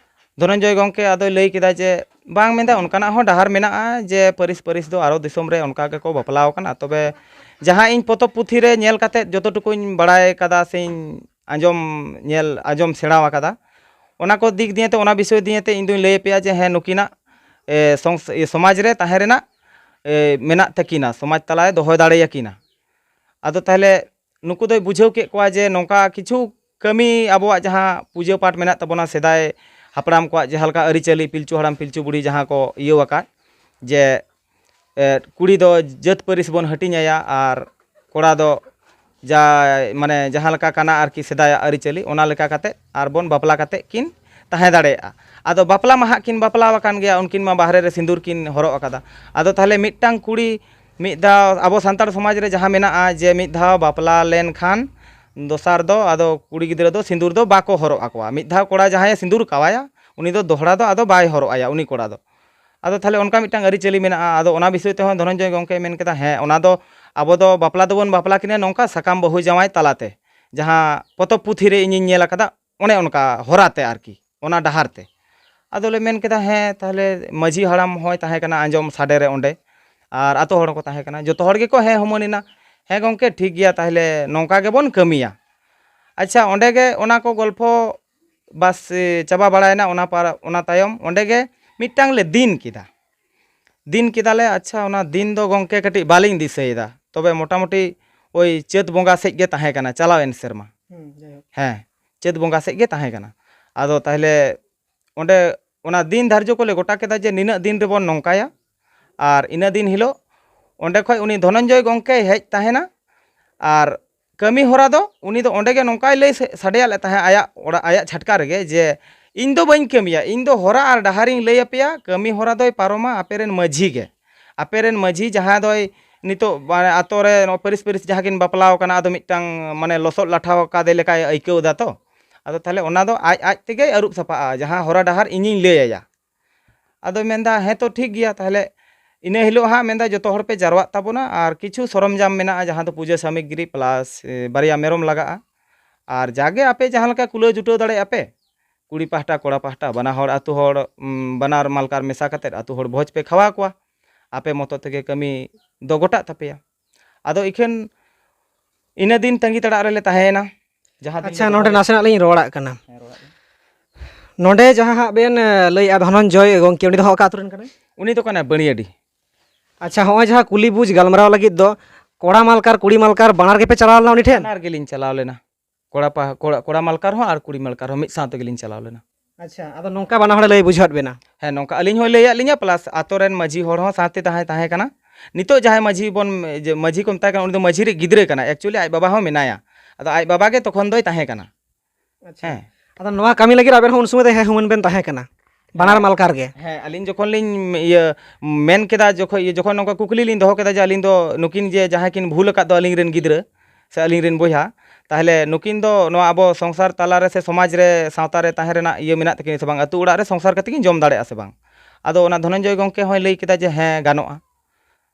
ᱫᱷᱚᱱᱚᱱᱡᱚᱭ ᱜᱚᱢᱠᱮ ᱟᱫᱚᱭ ᱞᱟᱹᱭ ᱠᱮᱫᱟ ᱡᱮ, ᱵᱟᱝ, ᱢᱮᱱᱫᱟ, ᱚᱱᱠᱟᱱᱟᱜ ᱦᱚᱸ ᱰᱟᱦᱟᱨ ᱢᱮᱱᱟᱜᱼᱟ ᱡᱮ ᱯᱟᱹᱨᱤᱥ ᱯᱟᱹᱨᱤᱥ ᱫᱚ ᱟᱨᱚ ᱫᱤᱥᱚᱢ ᱨᱮ ᱚᱱᱠᱟ ᱜᱮᱠᱚ ᱵᱟᱯᱞᱟᱣ ᱟᱠᱟᱱᱟ᱾ ᱛᱚᱵᱮ ᱡᱟᱦᱟᱸ ᱤᱧ ᱯᱚᱛᱚᱵ ᱯᱩᱛᱷᱤ ᱨᱮ ᱧᱮᱞ ᱠᱟᱛᱮᱫ ᱡᱚᱛᱚ ᱴᱩᱠᱩᱧ ᱵᱟᱲᱟᱭ ᱠᱟᱫᱟ ᱥᱮᱧ ᱟᱸᱡᱚᱢ, ᱧᱮᱞ, ᱟᱸᱡᱚᱢ ᱥᱮᱬᱟ ᱟᱠᱟᱫᱟ, ᱚᱱᱟ ᱠᱚ ᱫᱤᱠ ᱫᱤᱭᱮ ᱛᱮ, ᱚᱱᱟ ᱵᱤᱥᱚᱭ ᱫᱤᱭᱮ ᱛᱮ ᱤᱧ ᱫᱩᱧ ᱞᱟᱹᱭ ᱟᱯᱮᱭᱟ ᱡᱮ ᱦᱮᱸ, ᱱᱩᱠᱤᱱᱟᱜ, ᱮ, ᱥᱚᱝᱥ-, ᱮ, ᱥᱚᱢᱟᱡᱽ ᱨᱮ ᱛᱟᱦᱮᱸ ᱨᱮᱱᱟᱜ, ᱮ, ᱢᱮᱱᱟᱜ ᱛᱟᱹᱠᱤᱱᱟ, ᱥᱚᱢᱟᱡᱽ ᱛᱟᱞᱟᱭ ᱫᱚᱦᱚ ᱫᱟᱲᱮᱭᱟᱠᱤᱱᱟ᱾ ᱟᱫᱚ ᱛᱟᱦᱚᱞᱮ ᱱᱩᱠᱩ ᱫᱚᱭ ᱵᱩᱡᱷᱟᱹᱣ ᱠᱮᱫ ᱠᱚᱣᱟ ᱡᱮ ᱱᱚᱝᱠᱟ ᱠᱤᱪᱷᱩ ᱠᱟᱹᱢᱤ ᱟᱵᱚᱣᱟᱜ ᱡᱟᱦᱟᱸ ᱯᱩᱡᱟᱹ ᱯᱟᱴ ᱢᱮᱱᱟᱜ ᱛᱟᱵᱚᱱᱟ, ᱥᱮᱫᱟᱭ ᱦᱟᱯᱲᱟᱢ ᱠᱚᱣᱟᱜ ᱡᱟᱦᱟᱸ ᱞᱮᱠᱟ ᱟᱹᱨᱤᱪᱟᱹᱞᱤ, ᱯᱤᱞᱪᱩ ᱦᱟᱲᱟᱢ ᱯᱤᱞᱪᱩ ᱵᱩᱲᱦᱤ ᱡᱟᱦᱟᱸ ᱠᱚ ᱤᱭᱟᱹᱣ ᱟᱠᱟᱫ, ᱡᱮ, ᱮ, ᱠᱩᱲᱤ ᱫᱚ ᱡᱟᱹᱛ ᱯᱟᱹᱨᱤᱥ ᱵᱚᱱ ᱦᱟᱹᱴᱤᱧ ᱟᱭᱟ ᱟᱨ ᱠᱚᱲᱟ ᱫᱚ ᱡᱟ, ᱢᱟᱱᱮ, ᱡᱟᱦᱟᱸ ᱞᱮᱠᱟ ᱠᱟᱱᱟ ᱟᱨᱠᱤ ᱥᱮᱫᱟᱭᱟᱜ ᱟᱹᱨᱤᱪᱟᱹᱞᱤ, ᱚᱱᱟ ᱞᱮᱠᱟ ᱠᱟᱛᱮᱫ ᱟᱨ ᱵᱚᱱ ᱵᱟᱯᱞᱟ ᱠᱟᱛᱮᱫ ᱠᱤᱱ ᱛᱟᱦᱮᱸ ᱫᱟᱲᱮᱭᱟᱜᱼᱟ᱾ ᱟᱫᱚ ᱵᱟᱯᱞᱟ ᱢᱟ ᱦᱟᱸᱜ ᱠᱤᱱ ᱵᱟᱯᱞᱟ ᱟᱠᱟᱱ ᱜᱮᱭᱟ, ᱩᱱᱠᱤᱱ ᱢᱟ ᱵᱟᱦᱨᱮ ᱨᱮ ᱥᱤᱸᱫᱩᱨ ᱠᱤᱱ ᱦᱚᱨᱚᱜ ᱟᱠᱟᱫᱟ᱾ ᱟᱫᱚ ᱛᱟᱦᱚᱞᱮ ᱢᱤᱫᱴᱟᱝ ᱠᱩᱲᱤ ᱢᱤᱫ ᱫᱷᱟᱣ ᱟᱵᱚ ᱥᱟᱱᱛᱟᱲ ᱥᱚᱢᱟᱡᱽ ᱨᱮ ᱡᱟᱦᱟᱸ ᱢᱮᱱᱟᱜᱼᱟ ᱡᱮ ᱢᱤᱫ ᱫᱷᱟᱣ ᱵᱟᱯᱞᱟ ᱞᱮᱱᱠᱷᱟᱱ ᱫᱚᱥᱟᱨ ᱫᱚ ᱟᱫᱚ ᱠᱩᱲᱤ ᱜᱤᱫᱽᱨᱟᱹ ᱫᱚ ᱥᱤᱸᱫᱩᱨ ᱫᱚ ᱵᱟᱠᱚ ᱦᱚᱨᱚᱜ ᱟᱠᱚᱣᱟ᱾ ᱢᱤᱫ ᱫᱷᱟᱣ ᱠᱚᱲᱟ ᱡᱟᱦᱟᱸᱭᱮ ᱥᱤᱸᱫᱩᱨ ᱠᱟᱣᱟᱭᱟ, ᱩᱱᱤ ᱫᱚ ᱫᱚᱦᱲᱟ ᱫᱚ ᱟᱫᱚ ᱵᱟᱭ ᱦᱚᱨᱚᱜ ᱟᱭᱟ, ᱩᱱᱤ ᱠᱚᱲᱟ ᱫᱚ᱾ ᱟᱫᱚ ᱛᱟᱦᱚᱞᱮ ᱚᱱᱠᱟ ᱢᱤᱫᱴᱟᱝ ᱟᱹᱨᱤᱪᱟᱹᱞᱤ ᱢᱮᱱᱟᱜᱼᱟ᱾ ᱟᱫᱚ ᱚᱱᱟ ᱵᱤᱥᱚᱭ ᱛᱮᱦᱚᱸ ᱫᱷᱚᱱᱚᱱᱡᱚᱭ ᱜᱚᱢᱠᱮᱭ ᱢᱮᱱ ᱠᱮᱫᱟ, ᱦᱮᱸ, ᱚᱱᱟ ᱫᱚ ᱟᱵᱚ ᱫᱚ ᱵᱟᱯᱞᱟ ᱫᱚᱵᱚᱱ ᱵᱟᱯᱞᱟ ᱠᱤᱱᱟ ᱱᱚᱝᱠᱟ ᱥᱟᱠᱟᱢ ᱵᱟᱹᱦᱩ ᱡᱟᱶᱟᱭ ᱛᱟᱞᱟᱛᱮ, ᱡᱟᱦᱟᱸ ᱯᱚᱛᱚᱵ ᱯᱩᱛᱷᱤ ᱨᱮ ᱤᱧᱤᱧ ᱧᱮᱞ ᱟᱠᱟᱫᱟ, ᱚᱱᱮ ᱚᱱᱠᱟ ᱦᱚᱨᱟ ᱛᱮ ᱟᱨᱠᱤ, ᱚᱱᱟ ᱰᱟᱦᱟᱨ ᱛᱮ᱾ ᱟᱫᱚᱞᱮ ᱢᱮᱱ ᱠᱮᱫᱟ, ᱦᱮᱸ, ᱛᱟᱦᱚᱞᱮ ᱢᱟᱹᱡᱷᱤ ᱦᱟᱲᱟᱢ ᱦᱚᱸᱭ ᱛᱟᱦᱮᱸ ᱠᱟᱱᱟ ᱟᱸᱡᱚᱢ ᱥᱟᱰᱮ ᱨᱮ ᱚᱸᱰᱮ, ᱟᱨ ᱟᱛᱳ ᱦᱚᱲ ᱦᱚᱸᱠᱚ ᱛᱟᱦᱮᱸ ᱠᱟᱱᱟ, ᱡᱚᱛᱚ ᱦᱚᱲ ᱜᱮᱠᱚ ᱦᱮᱸ ᱦᱩᱢᱟᱹᱱ ᱮᱱᱟ, ᱦᱮᱸ ᱜᱚᱢᱠᱮ, ᱴᱷᱤᱠ ᱜᱮᱭᱟ, ᱛᱟᱦᱚᱞᱮ ᱱᱚᱝᱠᱟ ᱜᱮᱵᱚᱱ ᱠᱟᱹᱢᱤᱭᱟ᱾ ᱟᱪᱪᱷᱟ, ᱚᱸᱰᱮ ᱜᱮ ᱚᱱᱟ ᱠᱚ ᱜᱚᱞᱯᱷᱚ ᱵᱟᱥ, ᱮ, ᱪᱟᱵᱟ ᱵᱟᱲᱟᱭᱮᱱᱟ᱾ ᱚᱱᱟ ᱯᱟᱨ-, ᱚᱱᱟ ᱛᱟᱭᱚᱢ ᱚᱸᱰᱮ ᱜᱮ ᱢᱤᱫᱴᱟᱝ ᱞᱮ ᱫᱤᱱ ᱠᱮᱫᱟ᱾ ᱫᱤᱱ ᱠᱮᱫᱟᱞᱮ, ᱟᱪᱪᱷᱟ, ᱚᱱᱟ ᱫᱤᱱ ᱫᱚ ᱜᱚᱢᱠᱮ ᱠᱟᱹᱴᱤᱡ ᱵᱟᱹᱞᱤᱧ ᱫᱤᱥᱟᱹᱭᱮᱫᱟ, ᱛᱚᱵᱮ ᱢᱚᱴᱟᱢᱩᱴᱤ ᱳᱭ ᱪᱟᱹᱛ ᱵᱚᱸᱜᱟ ᱥᱮᱫ ᱜᱮ ᱛᱟᱦᱮᱸ ᱠᱟᱱᱟ, ᱪᱟᱞᱟᱣᱮᱱ ᱥᱮᱨᱢᱟ᱾ ᱦᱩᱸ, ᱡᱟᱭᱦᱳᱠ᱾ ᱦᱮᱸ, ᱪᱟᱹᱛ ᱵᱚᱸᱜᱟ ᱥᱮᱫ ᱜᱮ ᱛᱟᱦᱮᱸ ᱠᱟᱱᱟ᱾ ᱟᱫᱚ ᱛᱟᱦᱚᱞᱮ ᱚᱸᱰᱮ ᱚᱱᱟ ᱫᱤᱱ ᱫᱷᱟᱨᱡᱚ ᱠᱚᱞᱮ ᱜᱚᱴᱟ ᱠᱮᱫᱟ ᱡᱮ ᱱᱤᱱᱟᱹᱜ ᱫᱤᱱ ᱨᱮᱵᱚᱱ ᱱᱚᱝᱠᱟᱭᱟ, ᱟᱨ ᱤᱱᱟᱹ ᱫᱤᱱ ᱦᱤᱞᱳᱜ ᱚᱸᱰᱮ ᱠᱷᱚᱡ ᱩᱱᱤ ᱫᱷᱚᱱᱚᱱᱡᱚᱭ ᱜᱚᱢᱠᱮᱭ ᱦᱮᱡ ᱛᱟᱦᱮᱱᱟ᱾ ᱟᱨ ᱠᱟᱹᱢᱤ ᱦᱚᱨᱟ ᱫᱚ ᱩᱱᱤ ᱫᱚ ᱚᱸᱰᱮ ᱜᱮ ᱱᱚᱝᱠᱟᱭ ᱞᱟᱹᱭ ᱥᱮ-, ᱥᱟᱰᱮᱭᱟᱫ ᱞᱮ ᱛᱟᱦᱮᱸᱫ ᱟᱭᱟᱜ ᱚᱲᱟᱜ, ᱟᱭᱟᱜ ᱪᱷᱟᱴᱠᱟ ᱨᱮᱜᱮ ᱡᱮ, "ᱤᱧ ᱫᱚ ᱵᱟᱹᱧ ᱠᱟᱹᱢᱤᱭᱟ, ᱤᱧ ᱫᱚ ᱦᱚᱨᱟ ᱟᱨ ᱰᱟᱦᱟᱨᱤᱧ ᱞᱟᱹᱭ ᱟᱯᱮᱭᱟ, ᱠᱟᱹᱢᱤ ᱦᱚᱨᱟ ᱫᱚᱭ ᱯᱟᱨᱚᱢᱟ ᱟᱯᱮ ᱨᱮᱱ ᱢᱟᱹᱡᱷᱤ ᱜᱮ, ᱟᱯᱮ ᱨᱮᱱ ᱢᱟᱹᱡᱷᱤ ᱡᱟᱦᱟᱸ ᱫᱚᱭ ᱱᱤᱛᱚᱜ ᱢᱟᱱᱮ ᱟᱛᱳ ᱨᱮ ᱱᱚᱣᱟ ᱯᱟᱹᱨᱤᱥ ᱯᱟᱹᱨᱤᱥ ᱡᱟᱦᱟᱸ ᱠᱤᱱ ᱵᱟᱯᱞᱟᱣ ᱠᱟᱱᱟ, ᱟᱫᱚ ᱢᱤᱫᱴᱟᱝ ᱢᱟᱱᱮ ᱞᱚᱥᱚᱫ ᱞᱟᱴᱷᱟ ᱟᱠᱟᱫᱮ ᱞᱮᱠᱟᱭ ᱟᱹᱭᱠᱟᱹᱣ ᱮᱫᱟ ᱛᱚ, ᱟᱫᱚ ᱛᱟᱦᱚᱞᱮ ᱚᱱᱟ ᱫᱚ ᱟᱡ ᱟᱡ ᱛᱮᱜᱮᱭ ᱟᱹᱨᱩᱵ ᱥᱟᱯᱷᱟᱜᱼᱟ, ᱡᱟᱦᱟᱸ ᱦᱚᱨᱟ ᱰᱟᱦᱟᱨ ᱤᱧᱤᱧ ᱞᱟᱹᱭ ᱟᱭᱟ᱾" ᱟᱫᱚᱭ ᱢᱮᱱᱫᱟ, "ᱦᱮᱸ ᱛᱚ, ᱴᱷᱤᱠ ᱜᱮᱭᱟ, ᱛᱟᱦᱚᱞᱮ ᱤᱱᱟᱹ ᱦᱤᱞᱳᱜ ᱦᱟᱸᱜ", ᱢᱮᱱᱫᱟ, "ᱡᱚᱛᱚ ᱦᱚᱲ ᱯᱮ ᱡᱟᱨᱣᱟᱜ ᱛᱟᱵᱚᱱᱟ, ᱟᱨ ᱠᱤᱪᱷᱩ ᱥᱚᱨᱚᱢᱡᱟᱢ ᱢᱮᱱᱟᱜᱼᱟ, ᱡᱟᱦᱟᱸ ᱫᱚ ᱯᱩᱡᱟᱹ ᱥᱟᱢᱚᱜᱽᱨᱤ ᱯᱞᱟᱥ, ᱮ, ᱵᱟᱨᱭᱟ ᱢᱮᱨᱚᱢ ᱞᱟᱜᱟᱜᱼᱟ, ᱟᱨ ᱡᱟᱜᱮ ᱟᱯᱮ ᱡᱟᱦᱟᱸ ᱞᱮᱠᱟ ᱠᱩᱞᱟᱹᱣ ᱡᱩᱴᱟᱹᱣ ᱫᱟᱲᱮᱭᱟᱜᱼᱟ ᱯᱮ, ᱠᱩᱲᱤ ᱯᱟᱦᱴᱟ ᱠᱚᱲᱟ ᱯᱟᱦᱴᱟ ᱵᱟᱱᱟ ᱦᱚᱲ ᱟᱹᱛᱩ ᱦᱚᱲ, ᱩᱢ, ᱵᱟᱱᱟᱨ ᱢᱟᱞᱠᱟᱨ ᱢᱮᱥᱟ ᱠᱟᱛᱮᱫ ᱟᱹᱛᱩ ᱦᱚᱲ ᱵᱷᱚᱡᱽ ᱯᱮ ᱠᱷᱟᱣᱟ ᱠᱚᱣᱟ, ᱟᱯᱮ ᱢᱚᱛᱚ ᱛᱮᱜᱮ ᱠᱟᱹᱢᱤ ᱫᱚ ᱜᱚᱴᱟᱜ ᱛᱟᱯᱮᱭᱟ᱾ ᱟᱫᱚ ᱤᱠᱷᱟᱹᱱ ᱤᱱᱟᱹ ᱫᱤᱱ ᱛᱟᱺᱜᱤ ᱛᱟᱲᱟᱜ ᱨᱮᱞᱮ ᱛᱟᱦᱮᱸᱭᱮᱱᱟ᱾ ᱡᱟᱦᱟᱸ ᱫᱤᱱ ᱟᱪᱪᱷᱟ, ᱞᱮ ᱱᱚᱰᱮ ᱫᱚᱦᱚᱭᱟ᱾ ᱱᱟᱥᱮᱱᱟᱜ ᱞᱤᱧ ᱨᱚᱲᱟᱜ ᱠᱟᱱᱟ᱾ ᱦᱮᱸ, ᱨᱚᱲᱟᱜ ᱵᱤᱱ᱾ ᱱᱚᱰᱮ ᱡᱟᱦᱟᱸ ᱦᱟᱸᱜ ᱵᱮᱱ, ᱮ, ᱞᱟᱹᱭᱮᱫᱼᱟ ᱫᱷᱚᱱᱚᱱᱡᱚᱭ ᱜᱚᱢᱠᱮ, ᱩᱱᱤ ᱫᱚ ᱦᱟᱸᱜ ᱚᱠᱟ ᱟᱹᱛᱩ ᱨᱮᱱ ᱠᱟᱱᱟᱭ? ᱩᱱᱤ ᱫᱚ ᱠᱟᱱᱟᱭ ᱵᱟᱹᱲᱤᱭᱟᱹᱰᱤ᱾ ᱟᱪᱪᱷᱟ, ᱦᱚᱸᱜᱼᱚᱭ ᱡᱟᱦᱟᱸ ᱠᱩᱞᱤ ᱵᱩᱡᱽ ᱜᱟᱞᱢᱟᱨᱟᱣ ᱞᱟᱹᱜᱤᱫ ᱫᱚ ᱠᱚᱲᱟ ᱢᱟᱞᱠᱟᱨ, ᱠᱩᱲᱤ ᱢᱟᱞᱠᱟᱨ ᱵᱟᱱᱟᱨ ᱜᱮᱯᱮ ᱪᱟᱞᱟᱣ ᱞᱮᱱᱟ ᱩᱱᱤ ᱴᱷᱮᱱ? ᱵᱟᱱᱟᱨ ᱜᱮᱞᱤᱧ ᱪᱟᱞᱟᱣ ᱞᱮᱱᱟ᱾ ᱠᱚᱲᱟ ᱯᱟᱦ-, ᱠᱚᱲᱟ, ᱠᱚᱲᱟ ᱢᱟᱞᱠᱟᱨ ᱦᱚᱸ ᱟᱨ ᱠᱩᱲᱤ ᱢᱟᱞᱠᱟᱨ ᱦᱚᱸ ᱢᱤᱫ ᱥᱟᱶ ᱛᱮᱜᱮᱞᱤᱧ ᱪᱟᱞᱟᱣ ᱞᱮᱱᱟ᱾ ᱟᱪᱪᱷᱟ, ᱟᱫᱚ ᱱᱚᱝᱠᱟ ᱵᱟᱱᱟ ᱦᱚᱲᱮ ᱞᱟᱹᱭ ᱵᱩᱡᱷᱟᱹᱣᱟᱫ ᱵᱮᱱᱟ? ᱦᱮᱸ, ᱱᱚᱝᱠᱟ ᱟᱹᱞᱤᱧ ᱦᱚᱸᱭ ᱞᱟᱹᱭᱟᱫ ᱞᱤᱧᱟ, plus ᱟᱛᱳ ᱨᱮᱱ ᱢᱟᱹᱡᱷᱤ ᱦᱚᱲ ᱦᱚᱸ ᱥᱟᱶᱛᱮ ᱛᱟᱦᱮᱸ, ᱛᱟᱦᱮᱸ ᱠᱟᱱᱟ᱾ ᱱᱤᱛᱚᱜ ᱡᱟᱦᱟᱸᱭ ᱢᱟᱹᱡᱷᱤ ᱵᱚᱱ, ᱡᱮ ᱢᱟᱹᱡᱷᱤ ᱠᱚ ᱢᱮᱛᱟᱭ ᱠᱟᱱᱟ, ᱩᱱᱤ ᱫᱚ ᱢᱟᱹᱡᱷᱤ ᱨᱮ ᱜᱤᱫᱽᱨᱟᱹ ᱠᱟᱱᱟ, actually ᱟᱡ ᱵᱟᱵᱟ ᱦᱚᱸ ᱢᱮᱱᱟᱭᱟ᱾ ᱟᱫᱚ ᱟᱡ ᱵᱟᱵᱟ ᱜᱮ ᱛᱚᱠᱷᱚᱱ ᱫᱚᱭ ᱛᱟᱦᱮᱸ ᱠᱟᱱᱟ᱾ ᱟᱪᱪᱷᱟ᱾ ᱦᱮᱸ᱾ ᱟᱫᱚ ᱱᱚᱣᱟ ᱠᱟᱹᱢᱤ ᱞᱟᱹᱜᱤᱫ ᱟᱵᱮᱱ ᱦᱚᱸ ᱩᱱ ᱥᱚᱢᱚᱭ ᱫᱚ ᱦᱮᱸ ᱦᱩᱢᱟᱹᱱ ᱵᱮᱱ ᱛᱟᱦᱮᱸ ᱠᱟᱱᱟ, ᱵᱟᱱᱟᱨ ᱦᱮᱸ᱾ ᱢᱟᱞᱠᱟᱨ ᱜᱮ? ᱦᱮᱸ, ᱟᱹᱞᱤᱧ ᱡᱚᱠᱷᱚᱱ ᱞᱤᱧ, ᱤᱭᱟᱹ, ᱢᱮᱱ ᱠᱮᱫᱟ, ᱡᱚᱠᱷᱚᱱ, ᱤᱭᱟᱹ, ᱡᱚᱠᱷᱚᱱ ᱱᱚᱝᱠᱟ ᱠᱩᱠᱞᱤ ᱞᱤᱧ ᱫᱚᱦᱚ ᱠᱮᱫᱟ ᱡᱮ ᱟᱹᱞᱤᱧ ᱫᱚ ᱱᱩᱠᱤᱱ ᱡᱮ ᱡᱟᱦᱟᱸᱭ ᱠᱤᱱ ᱵᱷᱩᱞ ᱟᱠᱟᱫ ᱫᱚ ᱟᱹᱞᱤᱧ ᱨᱮᱱ ᱜᱤᱫᱽᱨᱟᱹ ᱥᱮ ᱟᱹᱞᱤᱧ ᱨᱮᱱ ᱵᱚᱭᱦᱟ, ᱛᱟᱦᱚᱞᱮ ᱱᱩᱠᱤᱱ ᱫᱚ ᱱᱚᱣᱟ ᱟᱵᱚ ᱥᱚᱝᱥᱟᱨ ᱛᱟᱞᱟ ᱨᱮ ᱥᱮ ᱥᱚᱢᱟᱡᱽ ᱨᱮ, ᱥᱟᱶᱛᱟ ᱨᱮ ᱛᱟᱦᱮᱸ ᱨᱮᱱᱟᱜ ᱤᱭᱟᱹ ᱢᱮᱱᱟᱜ ᱛᱟᱹᱠᱤᱱᱟ ᱥᱮ ᱵᱟᱝ, ᱟᱹᱛᱩ ᱚᱲᱟᱜ ᱨᱮ ᱥᱚᱝᱥᱟᱨ ᱠᱟᱛᱮ ᱠᱤᱱ ᱡᱚᱢ ᱫᱟᱲᱮᱭᱟᱜᱼᱟ ᱥᱮ ᱵᱟᱝ? ᱟᱫᱚ ᱚᱱᱟ ᱫᱷᱚᱱᱚᱱᱡᱚᱭ ᱜᱚᱢᱠᱮ ᱦᱚᱸᱭ ᱞᱟᱹᱭ ᱠᱮᱫᱟ ᱡᱮ ᱦᱮᱸ, ᱜᱟᱱᱚᱜᱼᱟ᱾